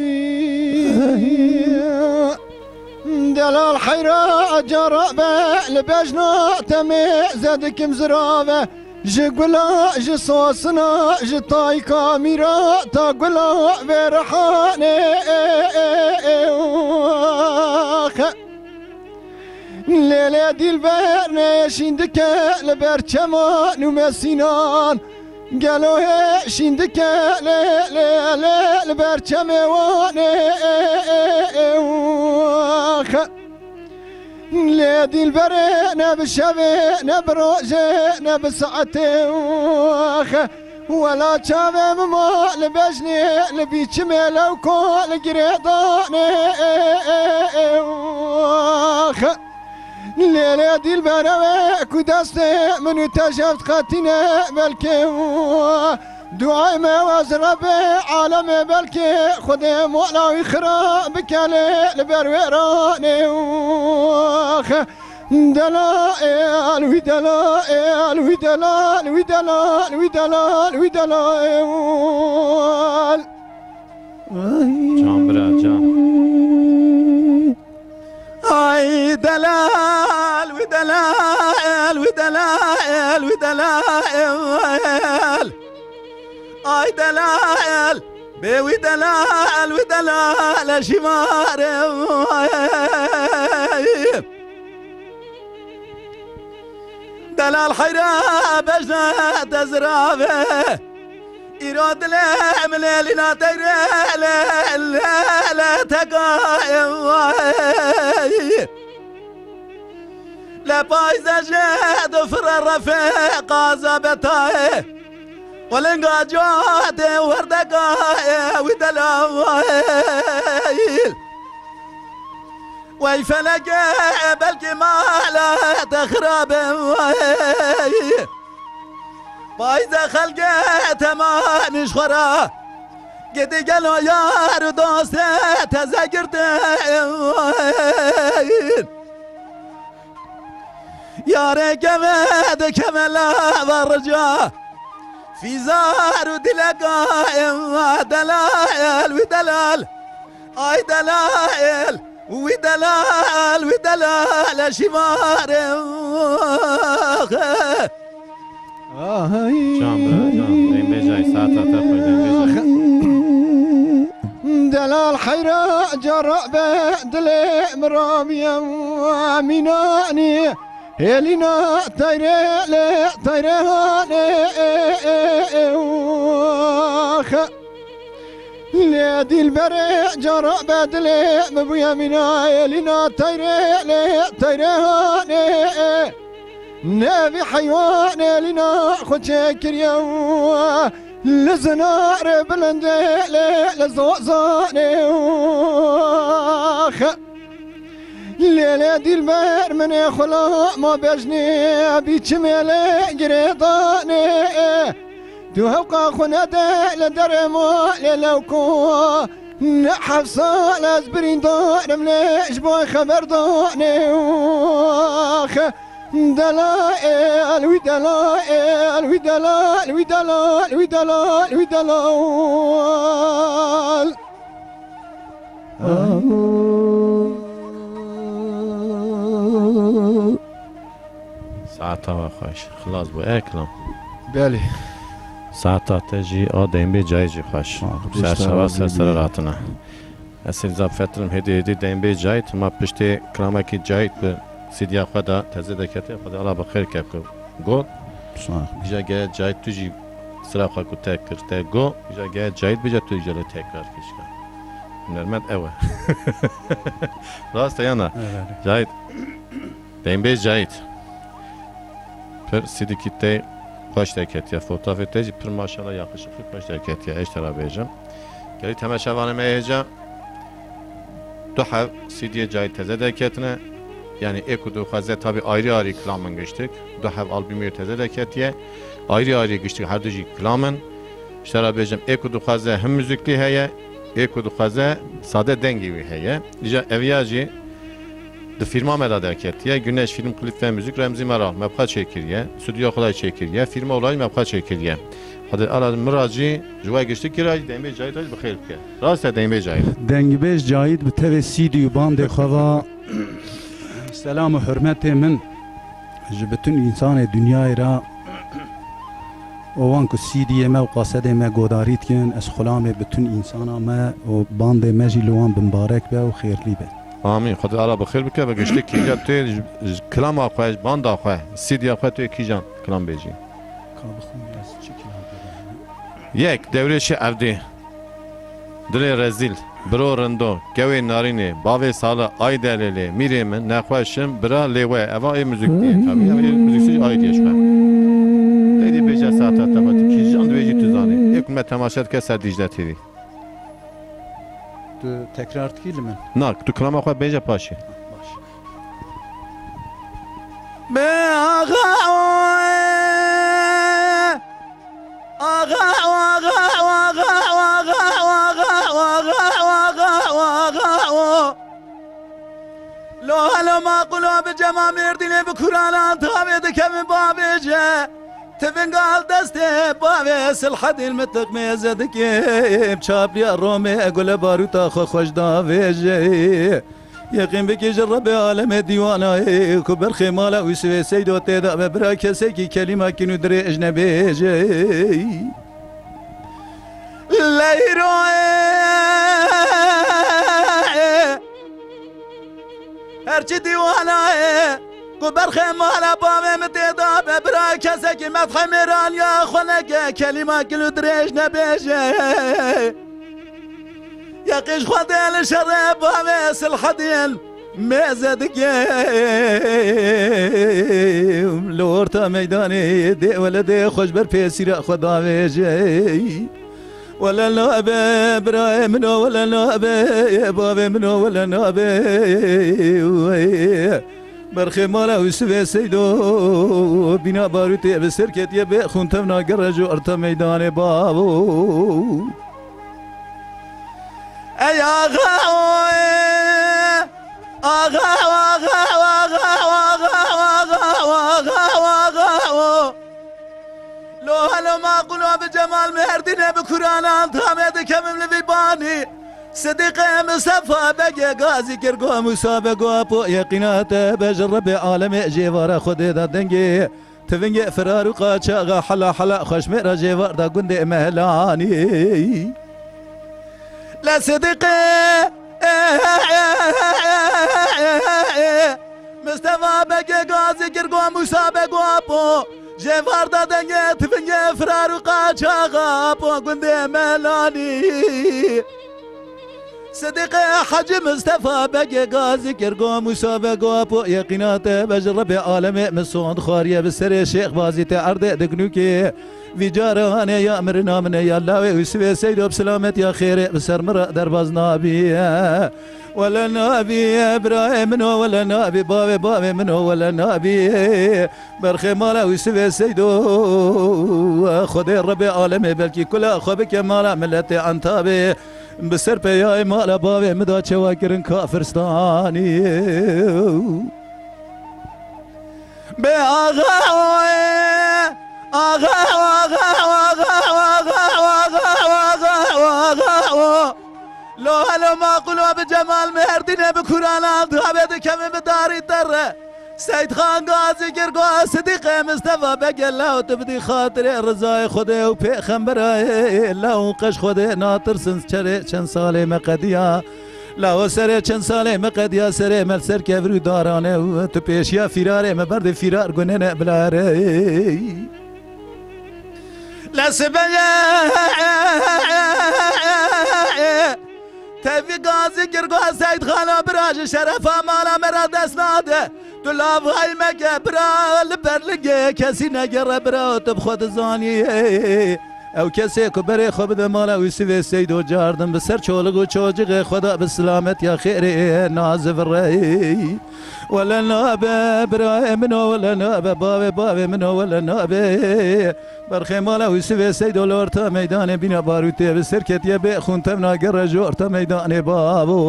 delal heyra cara be, li bejna temê zedikim zirave. Ji gula, ji sosina, ji tayka mîra, ta gula vê rihanê. Lê lê dîlber nê şîn dike li ber çeman û mesînan. Gelo hê şîn dike lê, lê, lê li ber çemê wan ê. Lê dîlberê ne bi şevê, ne bi rojê, ne bi saetê. Wela çavê min ma li bejnê, li bîçimê lewko li girêdanê. Lê lê dîlbere wê ku destê min û te jeft qetîne belkê. Duayê me wez Rebê alemê belkê Xwedê mola wî xira bike lê li ber wê ranê. Delal, wî delal, wî delal, wî delal, wî delal, wî delal. Can bira, can. Ay delal, wî delal, wî delal, wî delal. Ay delal, bê wî delal, wî delal, şîmare. Delal heyra bejna dezrave. Îro dilê min lê lîna teyre lê, lê, lê teka. Le payze jê difire refê qaza betayê. Qulênga cadê werdeka wî delal. Wey felekê belkî mala te xirabe. Payze xelkê temamî ji xwe re. Gidî gelo yar û dostê teze girtin. Yarê keve dikeve lava rica. Fîzar û dileka delal, wî delal. Ay delal, wî delal, wî delal, şîmare. Ay. Can bira, can. Dembê cayî, saeta te xweş, dembê cayî. Delal heyra cara be dilê min ramiye mînanî. Hêlîna teyre lê teyre hanê. Lê dîlberê cara be dilê min bûye mîna. Hêlîna teyre lê teyre hanê. Nevî heywanê lîna xwe çêkiriye û li zinarê bilindê lê li zozanê. Lê lê dîlber min ê xula ma bejnê bîçimê lê girêdanê. Tu hewqa xwe nede li derê ma lê lewko. Ne heft sal ez birîndarim lê ji bo xeber danê. Delal, wî delal, wî delal, wî delal, wî delal, wî delal. Saeta we xweş. Xilas bû. E kilam. Belê. Saeta te jî a dembê cayî jî xweş. Ah, serçava ser sere ratine. Ez ê zaf fetirim hêdî hêdî dembê cayît. Ma piştê kilamekî cayît bi sîdiya xwe de teze deketiye. Xwedê Allah bi xêr ke ku got. Sağ ol. Îja gere cayît tu jî sira xwe ku te kir, te got. Îja gere cayît bêje tu jî lê tekrar kişka. Hunermend ew e. Rast e yana? Evet. Cayît. Dembê Cahit. Pir sîdikî te xweş derketiye. Fotografê te jî pir maşallah yakışıklı xweş derketiye. Ez ji te re bêjim. Gelî temaşevanê me hêja du heb sîdiyê Cahit teze derketine. Yani ê ku dixwaze tabi ayrı ayrı kilamên giştik. Du heb albumê teze derketiye. Ayrı ayrı giştik her du jî kilamên. Ji te re bêjim, ê ku dixwaze him muzîklî heye, ê ku dixwaze sade dengê wî heye. Îja eviya jî Di fîlma me de derketiye. Güneş Film Klip ve Müzik Remzi Meral me bi xwe çêkiriye. Stûdyoya xwe de çêkiriye. Fîlma olayî me bi xwe çêkiriye. Xwedê Teala min re jî ji we giştî kira jî, Dengbêj Cahîd re jî bi xêr bike. Rast e Dengbêj Cahîd. Dengbêj Cahîd bi tevê C D û bandê xwe ve selam û hurmetê min ji bütün însanê dinyayê re û wan ku C D'yê me û kasedê me godarî dikin, ez xulamê bütün însana me û bandê me jî li wan bi mibarek be û xêrlî be. Amîn. Xwedê Teala bi xêr bike ve giştî kîjan tê ji, ji kilama xwe, ji banda xwe, C D'ya xwe tê kîjan kilam bêjî? Ka bixwînî ez çi kilam bêjim? Yek, Dewrêşê Evdî. Dilê rezîl, biro rindo, kewê narînê, bavê sala, ay delêlê, mîrê min, nexweş im, bira lê we, eva ê muzîk diye. Tabii, eva ê muzîksî ay diye şwe. Êdî bêje saeta te, tu kîjan dibêjî tu zanî. Ê ku me temaşe dike ser Dicle T V. Tu tekrar dikî li min? Na, tu kilama xwe bêje paşê. Baş. Be axa oy. Axa, axa, axa, o. Lo helo maqûlo bi cema Mêrdînê bi kûranan tavê dikevin bavêje. Tivingal destê bavê Silhedîn mitiq mêze dikê. Çapliya Romê gule barûta xwe xweş davêje. Yeqîn bikî ji Rebbê alemê dîwana ye ku berxê mala Ûsivê Seydo tê de be bira kesekî kelîma kin û dirêj nebêje. Leyroyê herçî dîwana ye ku berxê mala bavê min tê de be bira kesekî medhê mêraniya xwe neke kelîma kin û dirêj nebêje. Yeqîn ji Xwedê li şerê bavê Silhedîn mêze dike. Li orta meydanê dê weledê xwe ji ber pêsîra xwe davêje. Wele nabe birayê min o, wele nabe bavê min o, wele nabe. Berxê mala Ûsivê Seydo bîna barûtê bi ser ketiye bê xûn tevna gere ji orta meydanê bavo. Ey axa oy. Axa, axa, axa, axa, axa, axa, axa, axa, o. Lo helo maqûlo bi cemal Mêrdînê bi kûranan tamê dikevim li vî banî. Sidîqê Mistefa Begê Gazî Girgo Mûsa Bego Apo yeqîna te be ji Rebbê alemê jêvara Xwedê de dengê. Tivingê firar û qaçaxa hela hela xweşmêra jêvar da gundê Mehlanî. Le Sidîqê Mistefa Begê Gazî Girgo Mûsa Bego Apo jêvar da dengê tivingê firar û qaçaxa Apo gundê Mehlanî. Sidîqê Hecî Mistefa Begê Gazî Girgo Mûsa Bego Apo yeqîna te be ji Rebbê alemê min sond xwariye bi serê Şêx Bazî te erdê dignûkê. Vî caranê ya mirina min e ya lawê Ûsivê Seydo bi silametiya xêrê bi ser min re derbaz nabiye. Wele nabiye birayê min o, wele nabiye bavê bavê min o, wele nabiye. Berxê mala Ûsivê Seydo, Xwedê Rebbê alemê belkî kula xwe bike mala miletê Entabê. Bi ser peyayê mala bavê min da çewa kirin kafirstanî. Bê axa oye, axa, axa, axa, axa, axa, axa, axa, axa, o. Lo helo maqûlo bi cemal Mêrdînê bi kûranan tavê dikevin bi darî te re. Seydxan Gazî Girgo Sidîqê Mistefa Begê law tu bidî xatirê rizayê Xwedê û pêxemberayê law qeş Xwedê natirsin çerê çend salê me qediya. Lawo serê çend salê me qediya serê me li ser kevir û darane û tu pêşiya fîrarê me berdê fîrar gunene bilarê. Le sibeye Tevfîk Gazî Girgo Seyd Xano bira ji şerefa mala me re dest nade. Tu lavayî meke bira li ber lingê kesî negere bira tu bi xwe dizanî. Ew kesê ku berê xwe bide mala Ûsivê Seydo cardin bi ser çolix û çocixê xwe de bi silametiya xêrê nazivirê. Wele nabe birayê min o, wele nabe bavê bavê min o, wele nabe. Berxê mala Ûsivê Seydo li orta meydanê bîna barûtê bi ser ketiye bê xûn tevna gere ji orta meydanê bavo.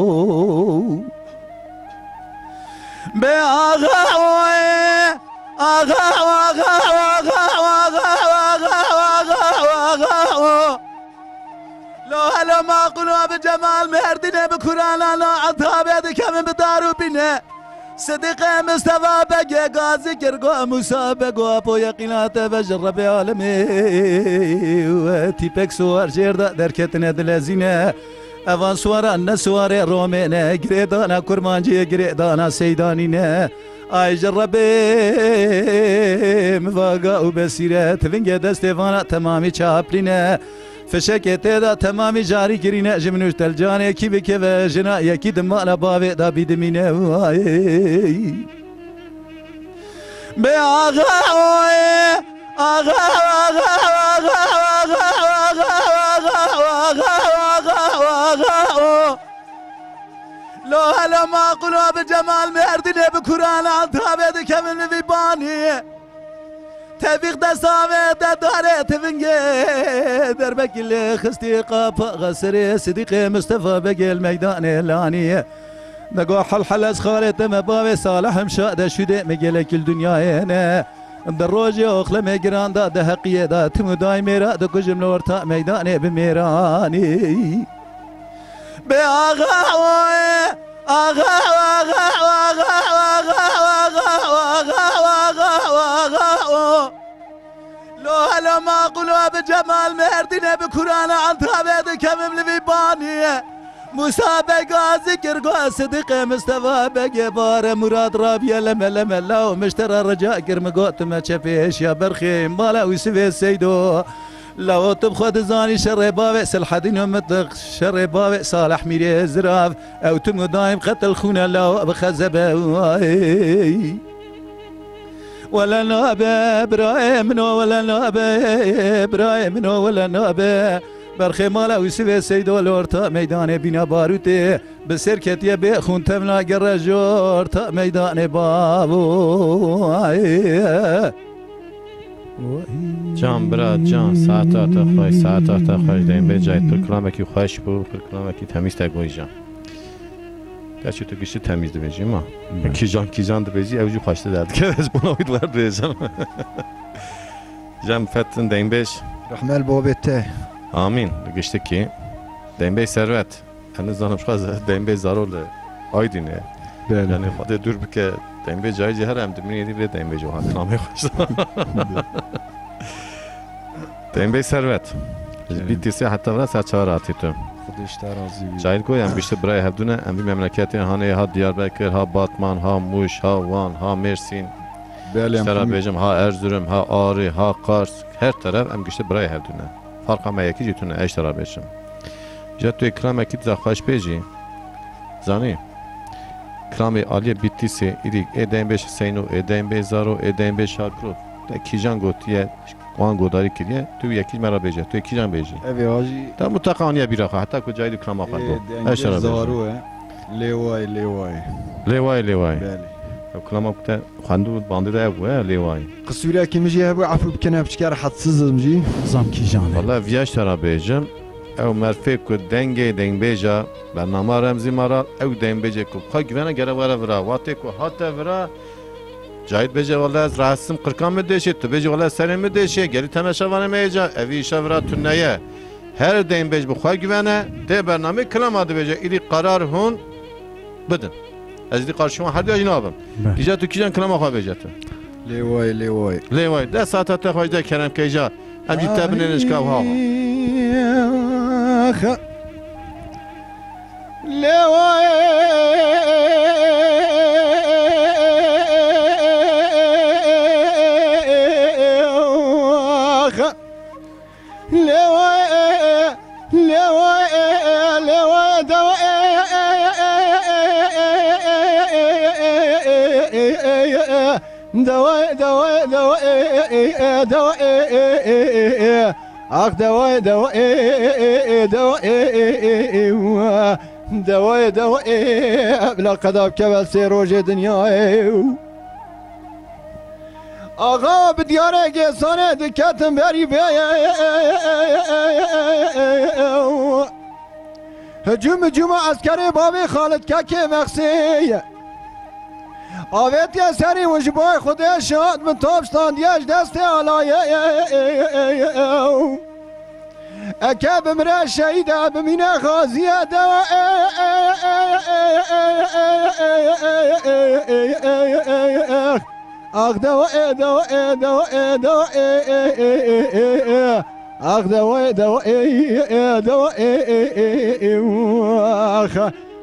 Bê axa oye, axa, axa, axa, axa, axa, axa, axa, axa, axa, o. Lo helo maqûlo bi Cemal Mêrdînê bi Kurana la Etabê dikevin bi dar û bîne. Sidîqê Mistefa Begê gazî kir go Mûsa Bego apo yeqîna te ve ji Rebê alemê we tîpek siwar jêr da derketine dilezîne. Evan siwaran ne siwarê Romê ne, girêdana kurmanciyê, girêdana seydanî ne. Ay ji Rebê mivaga û besîre, tivingê destê vana temamî çaplîne. Fişekê tê de temamî jarî kirîne, ji min û ji telcanê kî bikeve, jina yekî di mala bavê de bîdimîne. Ay. Bê axa oye, axa, axa, axa, o. Lo helo maqûlo bi Cemal Mêrdînê bi Kurana Etabê dikevin li vî banî. Tevîq destavê te darê tivingê derbekî lê xistî qapa xeserê Sidîqê Mistefa Begê li meydanê lanî. Dego helhel ez xalê te me bavê Salih em şa de şûdê me gelekî li dinyayê ne. Di rojê oxlemê giran da di heqiyê de tim û daîmê re dikujim li orta meydanê bi mêranî. Bê axa oye, axa, axa, axa, o. Lo helo maqûlo bi Cemal Mêrdînê bi Kurana Etabê dikevim li vî banî. Mûsa Beg gazî kir go Sidîqê Mistefa Begê bare Murad rabiye leme leme law miştera rica kir min got tu me çepê eşya berxê mala Ûsivê Seydo. Lawo tu bi xwe dizanî şerê bavê Selhedîn û Mitiq, şerê bavê Salih Mîrê Zirav, ew tim û daîm qetil xûne lawo bi xezebe. Ay. Wele nabe, birayê min o, wele nabe, birayê min o, wele nabe. Berxê mala Ûsivê Seydo li orta meydanê bîna barûtê. Bi ser ketiye bê xûn tevna gere ji orta meydanê bavo. Ay. Can bira, can, saeta te xweş, saeta te xweş. Dembê cayê pir kilamekî xweş bû, pir kilamekî temîz te goy can. Gerçi tu giştî temîz dibêjî ma. Hı. Kîjan kîjan dibêjî, ew jî xweştir derdikeve, ez bona wî diwer dibêjim. Can fetin dembêj. Rehmel bobê te. Amîn. Giştikî. Dembêj Servet. Ez nizanim ji xwe ze-, dembê zaro li Aydîn e. Belê. Yani Xwedê dûr bike, dembê cayê cî here em dimînê dî vê dembê jî wiha kilamê xweş. Dembê Servet. Ji Evet. Bîtîsê heta vira saet çar hatî tu. Xwedê ji te razî bî. Cahil goy em giştî birayê hevdû ne, em vî memleketê hanê ha Diyarbekir, ha Batman, ha Mûş, ha Wan, ha Mêrsîn. Belê, em Ji te re hemî bêjim, ha Erzurum, ha Arî, ha Qars, her teref em giştî birayê hevdû ne. Farqa me yekî jî tune, ez ji te re bêjim. Ji tu yê kilamekî dizan xweş bêjî. Zanî? Kilamê aliyê Bîtîsê, îdî ê dembêj Hüseyno, ê dembêj Zaro, ê dembêj Şakiro. Te kîjan gotiye, wan godarî kiriye, tu yekî ji me re bêje, tu yê kîjan bêjî? Ev ê ajî Te mutlaka aniye bîra xwe, heta ku cayî di kilama xwe Ê, got. dengê Ez ji te re bêjim. Zaro e. Lêwayê, lêwayê. Lêwayê, lêwayê. Belê. Ew kilama ku te xwendibû bandê de ev bû, he, lêwayê. Qisûrekî min jî hebû, efû bikin, ev çike rehetsiz im jî. Zam kîjan e? Wele viya ji te re bêjim, ew merfê ku dengê dengbêja bernama Remzî Maral, ew dengbêjê ku bi xwe givene gere were vira. Watê ku hate vira, cayî dibêje, wele ez rehetsiz im, qirka min dêşê, tu bêjî, wele serê min dêşê, gelî temeşevanê me yê ca, evî îşa vira tune ye. Her dengbêj bi xwe givene, tê bernamê kilama dibêje, îdî qerar hûn bidin. Ez dî qarşî wan herduya jî nabim. Be. Îja tu kîjan kilama xwe bêje tu. Lê wayê, lê wayê. Lê wayê. De saeta te xweş de kerem keyja. Em jî te binêrin ji kav hava. Ax. Lê wayê. Ax. Lê wayê, lê wayê, lê wayê, dawayê, dawayê, dawayê, dawayê, dawayê. Ax dawayê, dawayê, dawayê, dawayê, dawayê. Bila qeda bikeve sê rojê dinyayê. Axa bi diyarê gêsanê diketin berî vê. Hicûm hicûma eskerê bavê Xalid Kekê Mexsê ye. Avêtiye serî û ji bo Xwedê şad bin, top standiye ji destê alayê. Eke bimire şehîd e, bimîne xaziye dewa. Ax dewa ê, dewa ê, dewa ê, dewa ê, ê, ê, ê, ê. Ax dewa ê, dewa ê, ê, dewa ê, ê, ê, ê, ê, ax.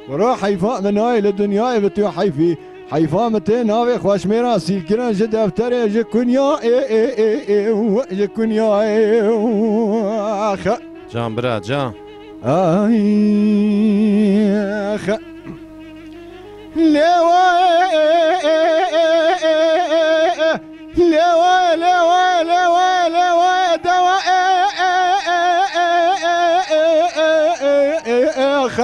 Wero heyfa min nayê li dinyayê bi tu heyfî. Heyfa min tê navê xweşmêra sîlkirin ji defterê, ji kunya ê, ê, ê, ê, û ji kunya ê, û, ax. Can bira, can. Ay, ax. Lê we, lê we, lê we, lê we, lê we, dewa ê, ê, ê, ax.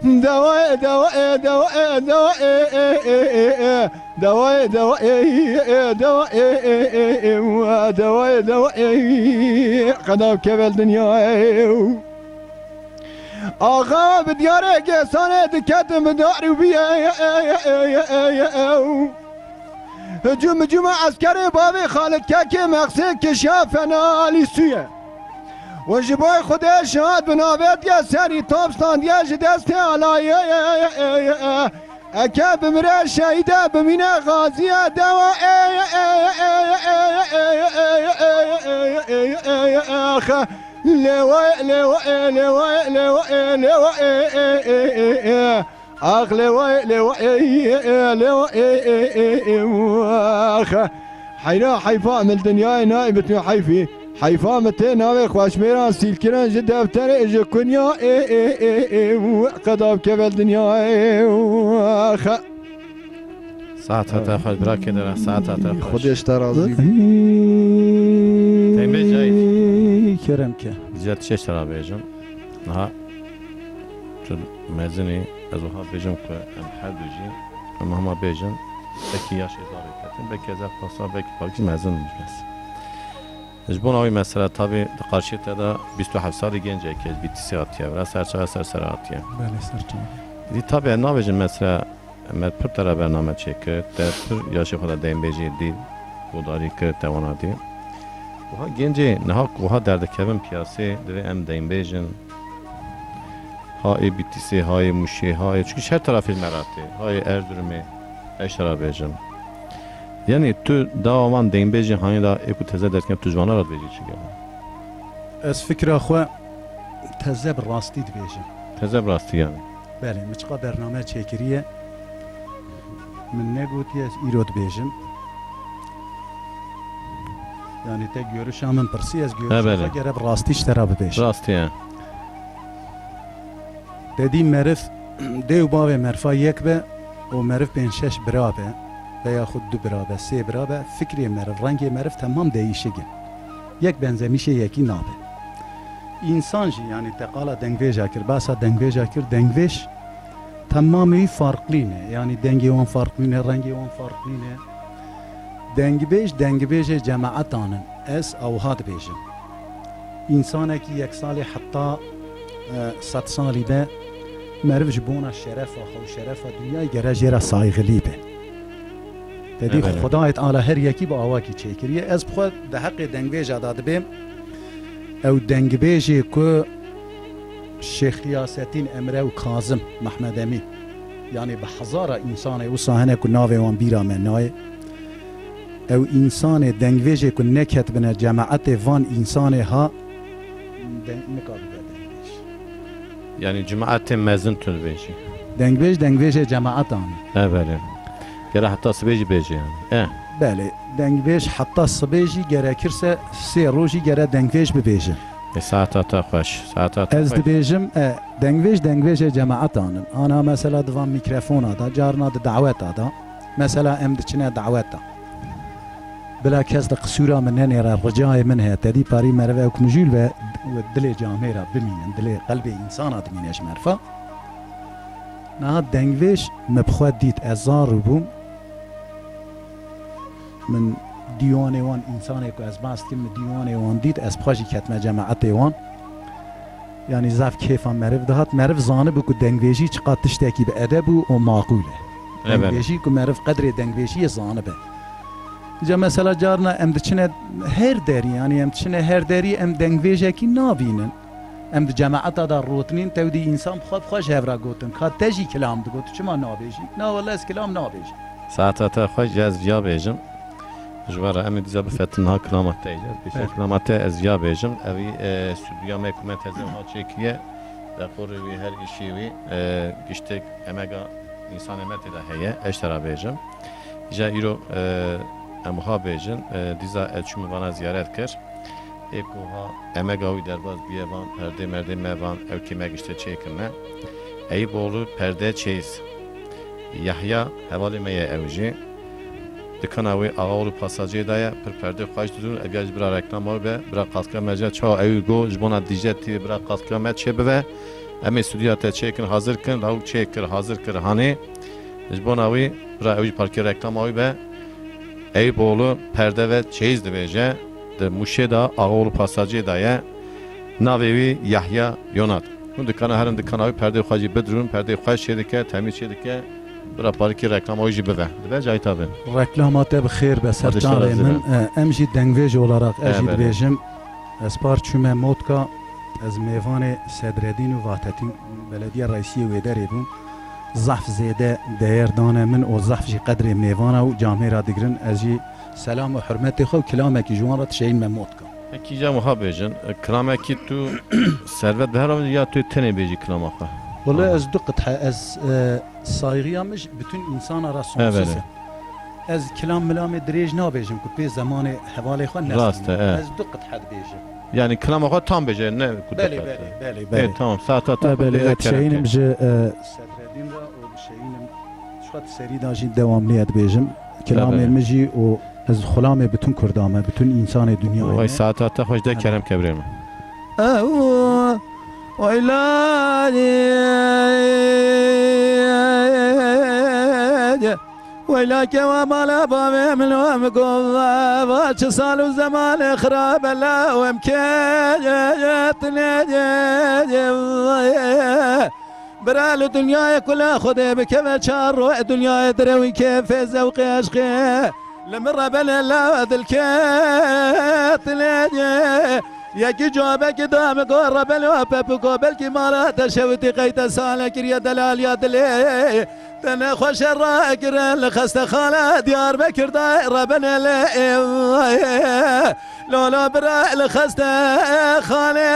Dewa ê, dewa ê, dewa ê, dewa ê, ê, ê, ê, ê. Dewa ê, dewa ê, ê, dewa ê, ê, ê, ê, û, dewa ê, dewa ê, qeda bikeve li dinyayê. Axa bi diyarê Gêsanê diketin bi dar û biyê. Hicûm hicûma eskerê bavê Xalid Kekê Mexsê kişa fena Alî Sûye. Û ji bo Xwedê şad bin, avêtiye serî top standiye ji destê alayê. Eke bimire şehîd e, bimîne xaziye dewa. Lê we, lê we, lê we, lê we, lê we, lê we. Ax lê we, lê we, ê, ê, ê, lê we, ê, ê, ê, ê, ax. Heyra heyfa min li dinyayê nayê bi tu heyfî. Heyfa min tê navê xweşmêran sîlkirin ji defterê, ji kunya ê, ê, ê, ê, qeda bikeve li dinyayê, ax. Saeta te xweş, bira kêdera, saeta te xweş. Xwedê ji te razî be. Tembê cayî. Kerem ke. Güzel tişeş te ra bêjim. Niha tu mezin î, ez wiha bêjim ku em her du jî, em hema bêjin, belkî yaşê zarê ketin, belkî ez ev pasa, belkî parkî mezin bûm bes. Ji bona wî mesela tabî di qarşiyê te de bîst û heft salî gencekî ez B T C hatiye, vira serçava ser ser hatiye. Belê, serçava. Dî tabî ez nabêjim mesela me pir te re bername çêkir, te pir yaşê xwe de dengbêjê dî, guhdarî kir, te wana dî. Wiha gencê niha ku wiha derdikevin piyasê, divê em dengbêj in. Ha ê B T C, ha ê Mûşê, ha ê, çunku ji her terafê me re tê, ha ê Erzurumê, ez ji te re bêjim. Yanî tu dawa van dengbêjê hanî da ê ku teze derdikin tu ji vana re dibêjî çi gelo? Ez fikra xwe teze bi rastî dibêjim. Teze bi rastî yanî. Belê, min çiqa bername çêkiriye, min negotiye, ez îro dibêjim. Yanî te görüşa min pirsî, ez görüşa xwe gere bi rastî ji te re bibêjim. Rastî ye. Te dî meriv, dê û bavê meriva yek be û meriv pênc şeş bira be, veya xwe du bira be, sê bira be, fikrê meriv, rengê meriv temam değişik in. Yek benzemîşê yekî nabe. Însan jî, yanî te qala dengvêja kir, behsa dengvêja kir, dengvêj temamê wî farqlî ne. Yanî dengê wan farqlî ne, rengê wan farqlî ne. Dengbêj, dengbêjê cemaetan in. Ez ewha dibêjim. Însanekî yek salî heta, e, sed salî be, meriv ji bona şerefa xwe û şerefa dinyayê gere jê re saygilî be. Te dî Xwedayê Teala her yekî bi awakî çêkiriye. Ez bi xwe di heqê dengbêja de dibêm, ew dengbêjê ku Şêx Xiyasetîn Emre û Kazim Mehmed Emîn, yanî bi hezara însanê wisa hene ku navê wan bîra me nayê. Ew însanê dengvêjê ku neketibine cemaetê van însanê ha, deng-, nikaribe dengvêj. Yanî cemaetê mezin tu dibêjî. Dengvêj, dengvêjê cemaetan e. E, belê. Gere heta sibê jî bêjî yanî. E. Belê. Dengvêj heta sibê jî gerekirse sê rojî gere dengvêj bibêje. E, saeta te xweş. Saeta te xweş. Ez dibêjim, e, dengvêj, dengvêjê cemaetan in. Ana mesela di van mîkrofona de, carna di daweta de. Mesela em diçine daweta. Bila kes di qisûra min nenêre, ricayê min heye, te dî parî meriv ew ku mijûl be, dilê camêra bimînin, dilê qelbê însana dimîne ji meriva. Niha dengvêj min bi xwe dît, ez zar bûm. Min dîwanê wan, însanê ku ez behs dikim, min dîwanê wan dît, ez bi xwe jî ketime cemaetê wan. Yanî zaf kêfa meriv dihat. Meriv zanibû ku dengvêjî çiqas tiştekî bi edeb û, û maqûl e. Evet. Dengbêjî ku meriv qedrê dengbêjiyê zanibe. Ca mesela carna em diçine her derî, yanî em diçine her derî, em dengvêjekî nabînin. Em di cemaeta de rotinîn, tewdî însan bi xwe bi xwe ji hev re gotin, ka te jî kilam digot, tu çima nabêjî? Na wele ez kilam nabêjim. Saeta te xweş, ez viya bêjim. Ji we re em ê dîsa bifetin niha kilama te yê. Pêşiya Evet. kilama te ez viya bêjim. Evî, e, stûdyoya me ku me teze wiha çêkiriye. Dekorê wî, her îşê wî, e, giştek emega însanê me tê de heye. Ez ji te re bêjim. Îja îro, e, em wiha bêjin, e, dîsa ez çûm vana ziyaret kir. Ê ku ha emega wî derbas bûye van, perdê merdê me van, ew kê me gişte çêkirine. Eyüboğlu Perde Çeyiz. Yahya hevalê me ye ew jî. Dikana wî Ağaoğlu Pasajê de ye, pir perdê xweş didin. Ev ya ji bira reklama wî be, bira katkıya me jî çawa ew go ji bona Dicle T V bira katkıya me çê bive. Em ê stûdyoya te çêkin, hazir kin, lawik çêkir, hazir kir hanê. Ji bona wî bira ew jî parkê reklama wî be. Eyüboğlu Perde ve Çeyiz dibêje. Di Mûşê de Ağaoğlu Pasajê de ye. Navê wî Yahya Yonat. Hûn dikana herin dikana wî perdê xwe jî bidrûn, perdê xwe çê dike, temîz çê dike. Bira parkê reklama wî jî bive. Dibe Cahit abi. Reklama te bi xêr be, ser çavê min. E, em jî dengvêj olarak ez jî dibêjim. Ez par çûme Motka, ez mêvanê Sedredîn û Vatetîn, belediye reisiyê wê derê bûm. Zaf zêde değer dane min û zaf jî qedrê mêvana û camêra digrin. Ez jî selam û hurmetê xwe û kilamekî ji wan re dişeyînme Motka. Pekî, îca wiha bêjin, kilamekî tu servet bi hev re ya tu tenê bêjî kilama xwe? Wele ez du qithe, ez, e, saygıya min ji bütün insana re sonsuz e. Evet. Ez kilam milamê dirêj nabêjim ku pê zemanê hevalê xwe nesînim. Rast e, e. Ez du qithe dibêjim. Yani kilama xwe tam bêje, ne ku Belê, diqet. belê, belê, E, belê. tamam, saeta te E, xwe belê, dêre ez dişeyînim kerem ke. ji, e, Sedredîn re û dişeyînim ji xwe di serî de jî dewamlî ye dibêjim. Kilamê Belê. min jî û ez xulamê bütün Kurda me, bütün însanê dinyayê Vay, me. saeta te xweş de kerem ke birê min. Ew, oy la, Weyla kewa mala bavê min û min got, va çi sal û zemanê xirabe la em ketine. Bira li dinyayê kula Xwedê bikeve çar ro, dinyayê direwî kêfê zewqê eşqê. Li min rebelê la dilketine. Yekî cawabekî da min got, rebelo pepiko, belkî mala te şewitî qey te sale kiriye delaliya dilê. Te nexweşe ragirin li xestexane Diyarbekir de, rebenê lê êwayê. Lolo bira li xestexane.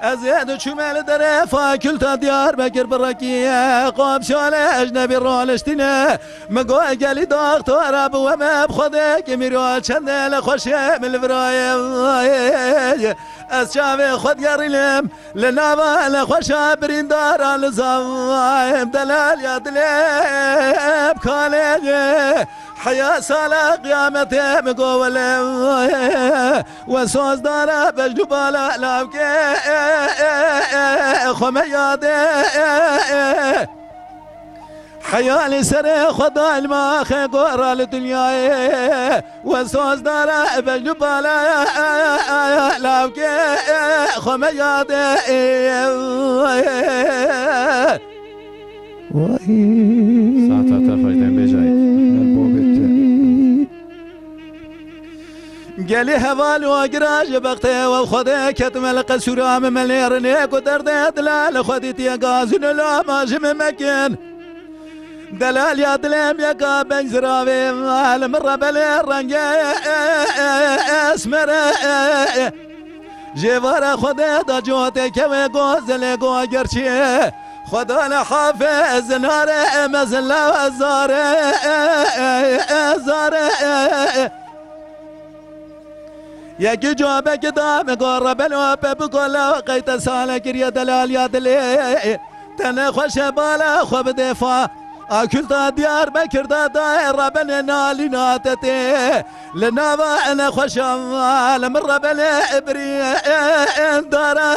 Ez ê diçûme li derê fakulta Diyarbekir birekiye. Komsiyonê ecnebî roniştîne. Min got gelî doxtora bi we me bi Xwedê ki mîro çendê li xweşê min li virayê. Ez çavê xwe digerînim. Li nava nexweşa birîndara li zavayê delaliya dilê bi kalê. Heya sala qiyametê min got wele we sozdara bejn û bala lavkê xwe me yadê. Heyalî serê xwe daîma xê gora li dinyayê. We sozdara bejn û bala lavkê xwe me yadê. Vay. Saeta te xweş, dembêjayî. Her bobê te. Gelî heval û agira ji bextê we Xwedê ketime li qesûra min, me lê rinê ku derdê dila li xwe dîtiye gazûn û lama ji min mekin. Delaliya dilê min yeka beng ziravê, li min rebelê rengê esmerê. Jêvara Xwedê da cotê kevê gozelê go gerçî. Xweda li hafê zinarê mezin la zarê, zarê. Yekî cawabekî da min got, rebelo pepiko la qey te sale kiriye delaliya dilê. Te nexweşe bala xwe bidê fa. A kulta Diyarbekir da dayê rebenê nalîna te tê. Li nava nexweşa li min rebelê birî dara.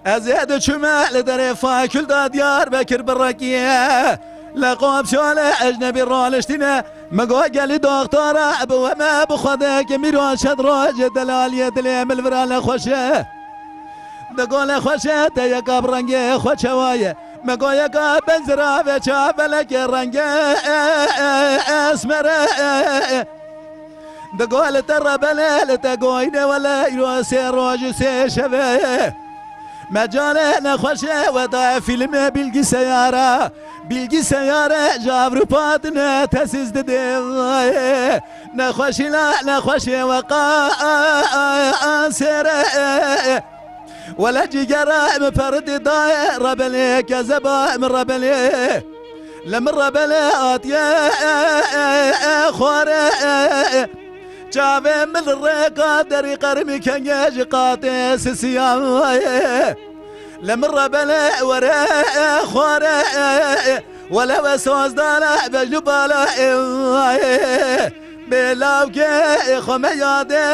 Ez ê diçûme li derê fakulta Diyarbekir birekiye. Li komsiyonê ecnebî roniştîne. Min got gelî doxtora bi we me bi Xwedê ki mîro çend rojê delaliyê dilê min li vira nexweş e. Digo nexweş e te yeka bi rengê xwe çewa ye. Me goyeka benzira ve çaveleke renge esmere. Digo li te rebele, li te goyne wele îro sê roj û sê şeve. Me cane nexweşe we daye fîlmê bilgiseyara. Bilgiseyare ji Avrupa tine tesis dide. Nexweşî la nexweşê we qa sêre. Wele cîgere min peridî daye rebelê, kezeba min rebelê. Li min rebelê hatiye xware. Çavê min li rêka derî qermî kengê ji qatê sisiya. Li min rebelê were xware. Wele we sozdana bejnû bala. Bê lawkê xwe me yadê.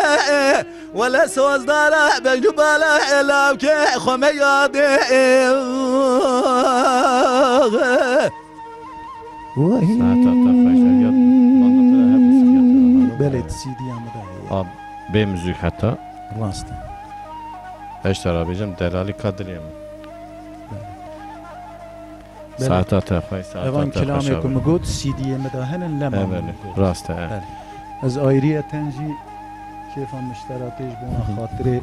Wele sozdara bejnû bala lawkê xwe me yadê. Vay. Saeta te xweş e, ya banga te hep muzîk ya te. Belê, C D ya min de heye. A, bê muzîk heta. Rast e. Eştera bêjim, delalî ka dilê min. Belê. Saeta te xweş, saeta Evan te xweş kilamê ku abi. Min got, C D'yê min de hene, lema He, min belê. Got. Rast e, he. Belê. Ez ayriyeten jî kêfa miştera tê ji bona Hı hı. xatirê,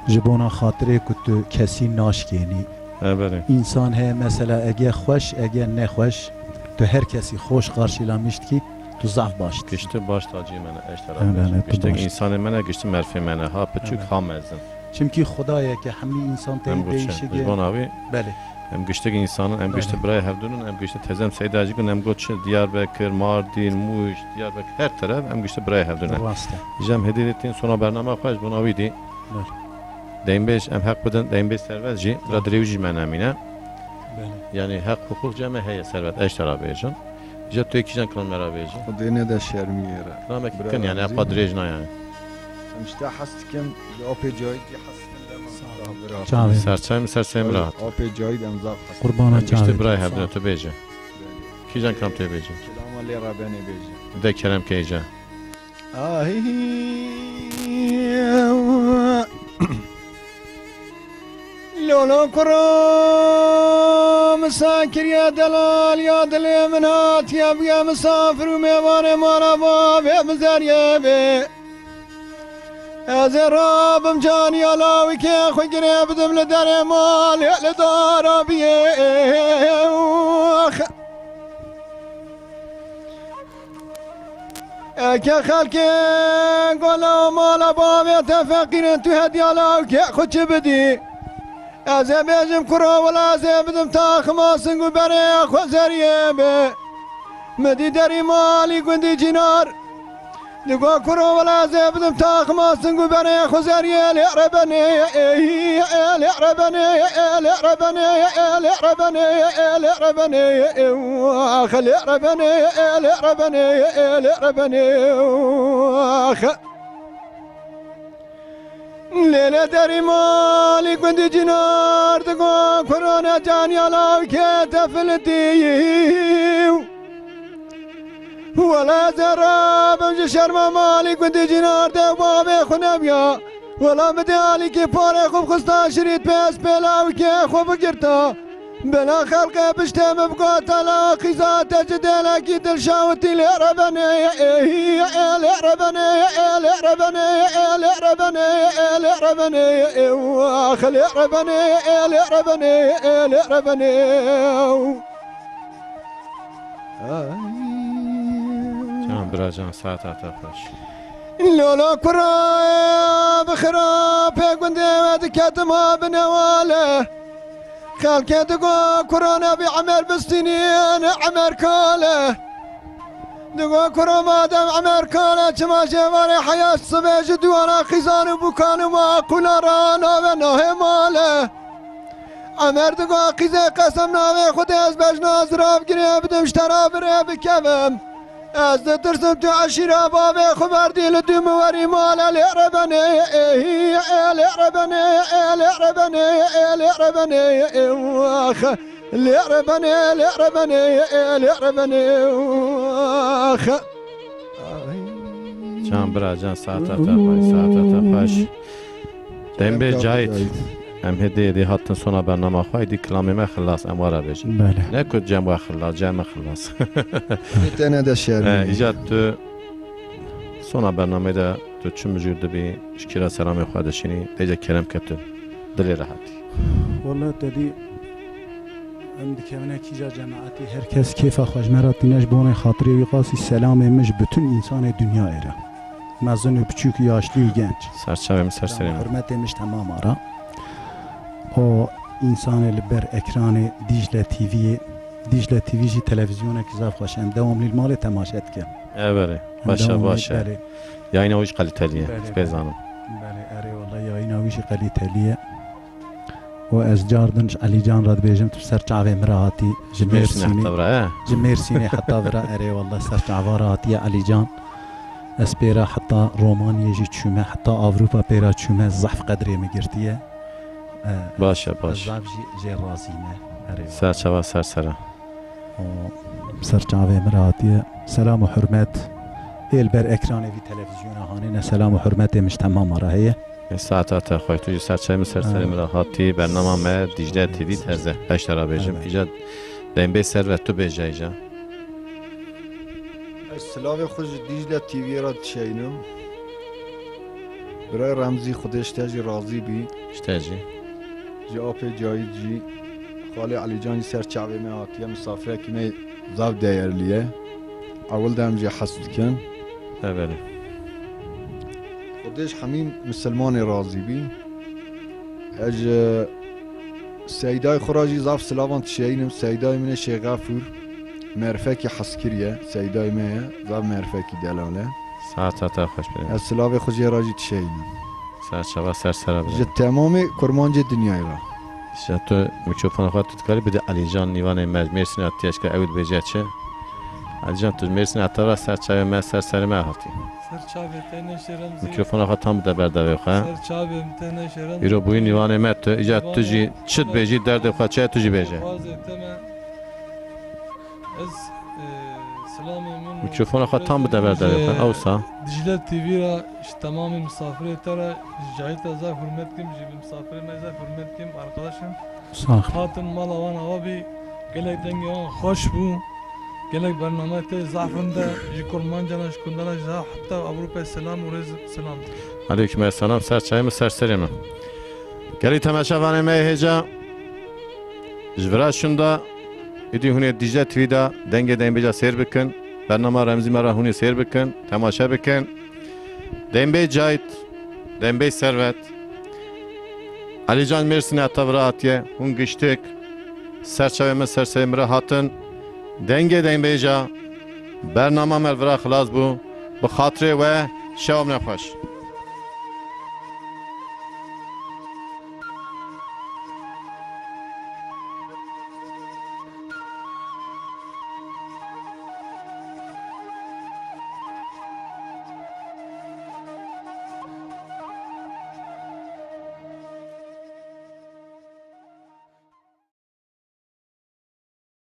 ji bona xatirê ku tu kesî naşkênî. He, belê. Însan heye mesela ege xweş, ege nexweş, tu her kesî xweş qarşîlamiş dikî, tu zaf baş dikî. Giştî baş tacî me ne, eştera He, bêjim. Belê, tu Giştî baş. Însanê me ne, giştî merfê me ne. Ha piçûk, He, belê. Ha mezin. Çimkî Xwedayeke hemî însan tey Em got çi? Ji değişik e. Bona wî Belê. Em giştik însan in, em Belê. Giştik birayê hevdûn in, em giştik tezem Seyda jî got, em got çi? Diyarbekir, Mardîn, Mûş, Diyarbekir, her teref em giştik birayê hevdûn in. Rast e. Ji em hêdî dîtin sona bernama xwe ji bona wî dî. Belê. Deynbêj em heq bidin, deynbêj serbest jî, Belê. Bira dirêwî jî me nemîne. Belê. Yani heq, huquq cem me heye serbest, eştera bêjin. Ji tu kîjan kilam me ra bêjî? Xwedê nede şermiyê re. Kilamek Bira kin yani, Remzî. Apa dirêj na yani. Em ji te hez dikim, ji apê Cahîd jî hez dikim, lema Sağ ol. Daha bira. Çavê. Ser çay mı, ser çay mı rahat? Apê Cahîd em zaf hez dikim. Qurbana Em giştî çavê. Birayê Sağ ol. Hevdûn tu bêje. Kîjan kilam tu bêje? Kilama lê Rebenê bêje. De kerem keyce. Ay. Lolo kuro misakiriye delal ya dilê min hatiye bûye misafir û mêvanê mala bavê min zeriyê bê. Ez ê rabim caniya lawikê xwe girê bidim li derê malê li dara biyê. Eke xelkê gola mala bavê te feqîr in, tu hediya lawkê xwe çi bidî? Ez ê bêjim kuro wela ez ê bidim taxima sing û berê xwe zeriyê be. Mi dî derî malî gundî Cînar. Digo kuro wela ez ê bidim taxima sing û berê xwe zeriyê lê rebenê, lê rebenê, lê rebenê, lê rebenê, lê rebenê, lê rebenê, ax, lê rebenê, lê rebenê, lê rebenê, ax. Lêlê derî malî gundî Cînar digo kurone caniya lawkê te filitî. Wela ez ê rabim ji şerma malî gundî Cînar de bavê xwe nebiya. Wela min dê alîkî parê xwe bixista şirît pê ez pê lawikê xwe bigirta. Bila xelqê piştê min bigota la qîza te ji dêlekî dilşawitî lê rebenê, lê rebenê, lê rebenê, lê rebenê, lê rebenê, ax, lê rebenê, lê rebenê, lê rebenê. Can bira can, saeta te xweş. Lolo kura bi xirapê gundê we diketim ha binewale. Xelkê digo kuro nebî Emer bistînî, ne Emer kale. Digo kuro madem Emer kale, çima jêvarê heya sibê ji dûana qîzan û bûkan û maqûlan ra nave nahê male. Emer digo qîzê qesem navê Xwedê ez bejna zirav girê bidim ji te ra birê bikevim. Ez ditirsim tu eşîra bavê xwe berdî li dû min werî male lê rebenê, lê rebenê, lê rebenê, lê rebenê, ax. Lê rebenê, lê rebenê, lê rebenê, ax. Can bira can, saeta te xweş, saeta te xweş. Dembê Cahit. Em hêdî hêdî hatin sona bernama xwe, hêdî kilamê me xilas, em wara bêjin. Belê. Ne ku cem we xilas, cem me xilas. Tene de şermî. He, îca tu sona bernameyê de tu çi mijûl dibî, ji kî re selamê xwe dişînî, êca kerem ke tu dilê rehetî. Wele te dî em dikevine kîja cemaetî, her kes kêfa xwe ji me re tîne, ji bonê xatirê wî qasî selamê min ji bütün însanê dinyayê re. Mezin û piçûk, yaşlî û genç. Serçavê min ser serê min. Hurmetê min ji temama re. O însanê li ber ekranê Dîcle T V'yê, Dîcle T V jî televîzyonekî zaf xweş e. Em dewamlî li malê temaşe dikin. Ev erê. Em Baş e, dewamlî, baş e. Belê. Yayına wî jî kalîtelî ye. Belê, Pê belê. zanim. Belê, erê wele yayına wî jî kalîtelî ye. Û ez cardin ji Elîcan re dibêjim, tu ser çavê min re hatî. Ji Mêrsînê Mêrsînê. heta vira, he? Ji Mêrsînê heta vira, erê wele ser çava re hatiye Elîcan. Ez pê re heta Romanyê jî çûme, heta Avrupa pê re çûme, zehf qedrê min girtiye. E, Baş e, ez baş. zaf jî jê razî me. Erê wele. Ser çava ser sere. O ser çavê min re hatiye. Selam û hurmet. Ê li ber ekranê vî televîzyona hanê ne selam û hurmetê min ji temama re heye. Ê saeta te xweş, tu jî ser çavê min ser serê min re hatî. Bernama me Dîcle T V terze. Beş te re bêjim. Evet. Îca Dembê Servet tu bêje îca. Ez silavê xwe ji Dîcle T V'yê re dişeynim. Birayê Remzî, Xwedê ji te jî razî bî. Ji te jî. Ji apê Cahît jî. Xalê Elîcan jî ser çavê me hatiye, misafirekî me zaf değerli ye. Ewil de em jê hez dikin. Evelî. Xwedê ji hemî misilmanê razî bî. Ez ji Seydayê xwe re jî zaf silavan dişeyînim. Seydayê min ê Şêx Xefûr merifekî hezkirî ye. Seydayê me ye. Zaf merifekî delal e. Saeta te xweş be. Ez silavê xwe jê re jî dişeyînim. Ser çava ser sere bide. Ji temamê kurmancê dinyayê re. Îşte tu mikrofona xwe tu dikarî bide Elîcan Nîvanê me Mêrsîn hatiye, eşka ew dibêje çi? Elîcan, tu Mêrsîn heta ra ser çavê me, ser serê me hatî. Ser çavê te neşe Remzî. Mikrofona xwe tam bide berdevê xwe. Ser çavê te neşe Remzî. Îro bûyî Nîvanê me tu, îca tu jî çi dibêjî, derdê xwe çi ye tu jî bêje. Dixwazê te me. Ez, e, silamê min û Mikrofona xwe tam bide berdevê xwe, ji ewsa. Dicle T V re, ji temamê misafirê te re, ji Cahît re zaf hurmet kim, ji misafirê me zaf hurmet kim, arkadaşim. Sax. Hatin mala wan ava bî, gelek dengê wan xweş bû, gelek bername te zaf rind e, ji Kurmancana, ji Kundana, ji heta Ewropayê selam û rêz selam. Aleyküm selam, ser çavê min, ser serê min. Gelî temaşevanê me hêja. Ji vira şûnda, îdî hûn ê Dîcle T V de dengê dembêja sêr bikin. Bernama Remzî me re hûn ê sêr bikin, temaşe bikin. Dembê Cahît, dembê Servet, Elîcan Mêrsînê heta vira hatiye, hûn giştik, ser çavê min, ser serê min re hatin. Dengê dembêja, bernama me li vira xilas bû. Bi xatirê we, şewa min e xweş.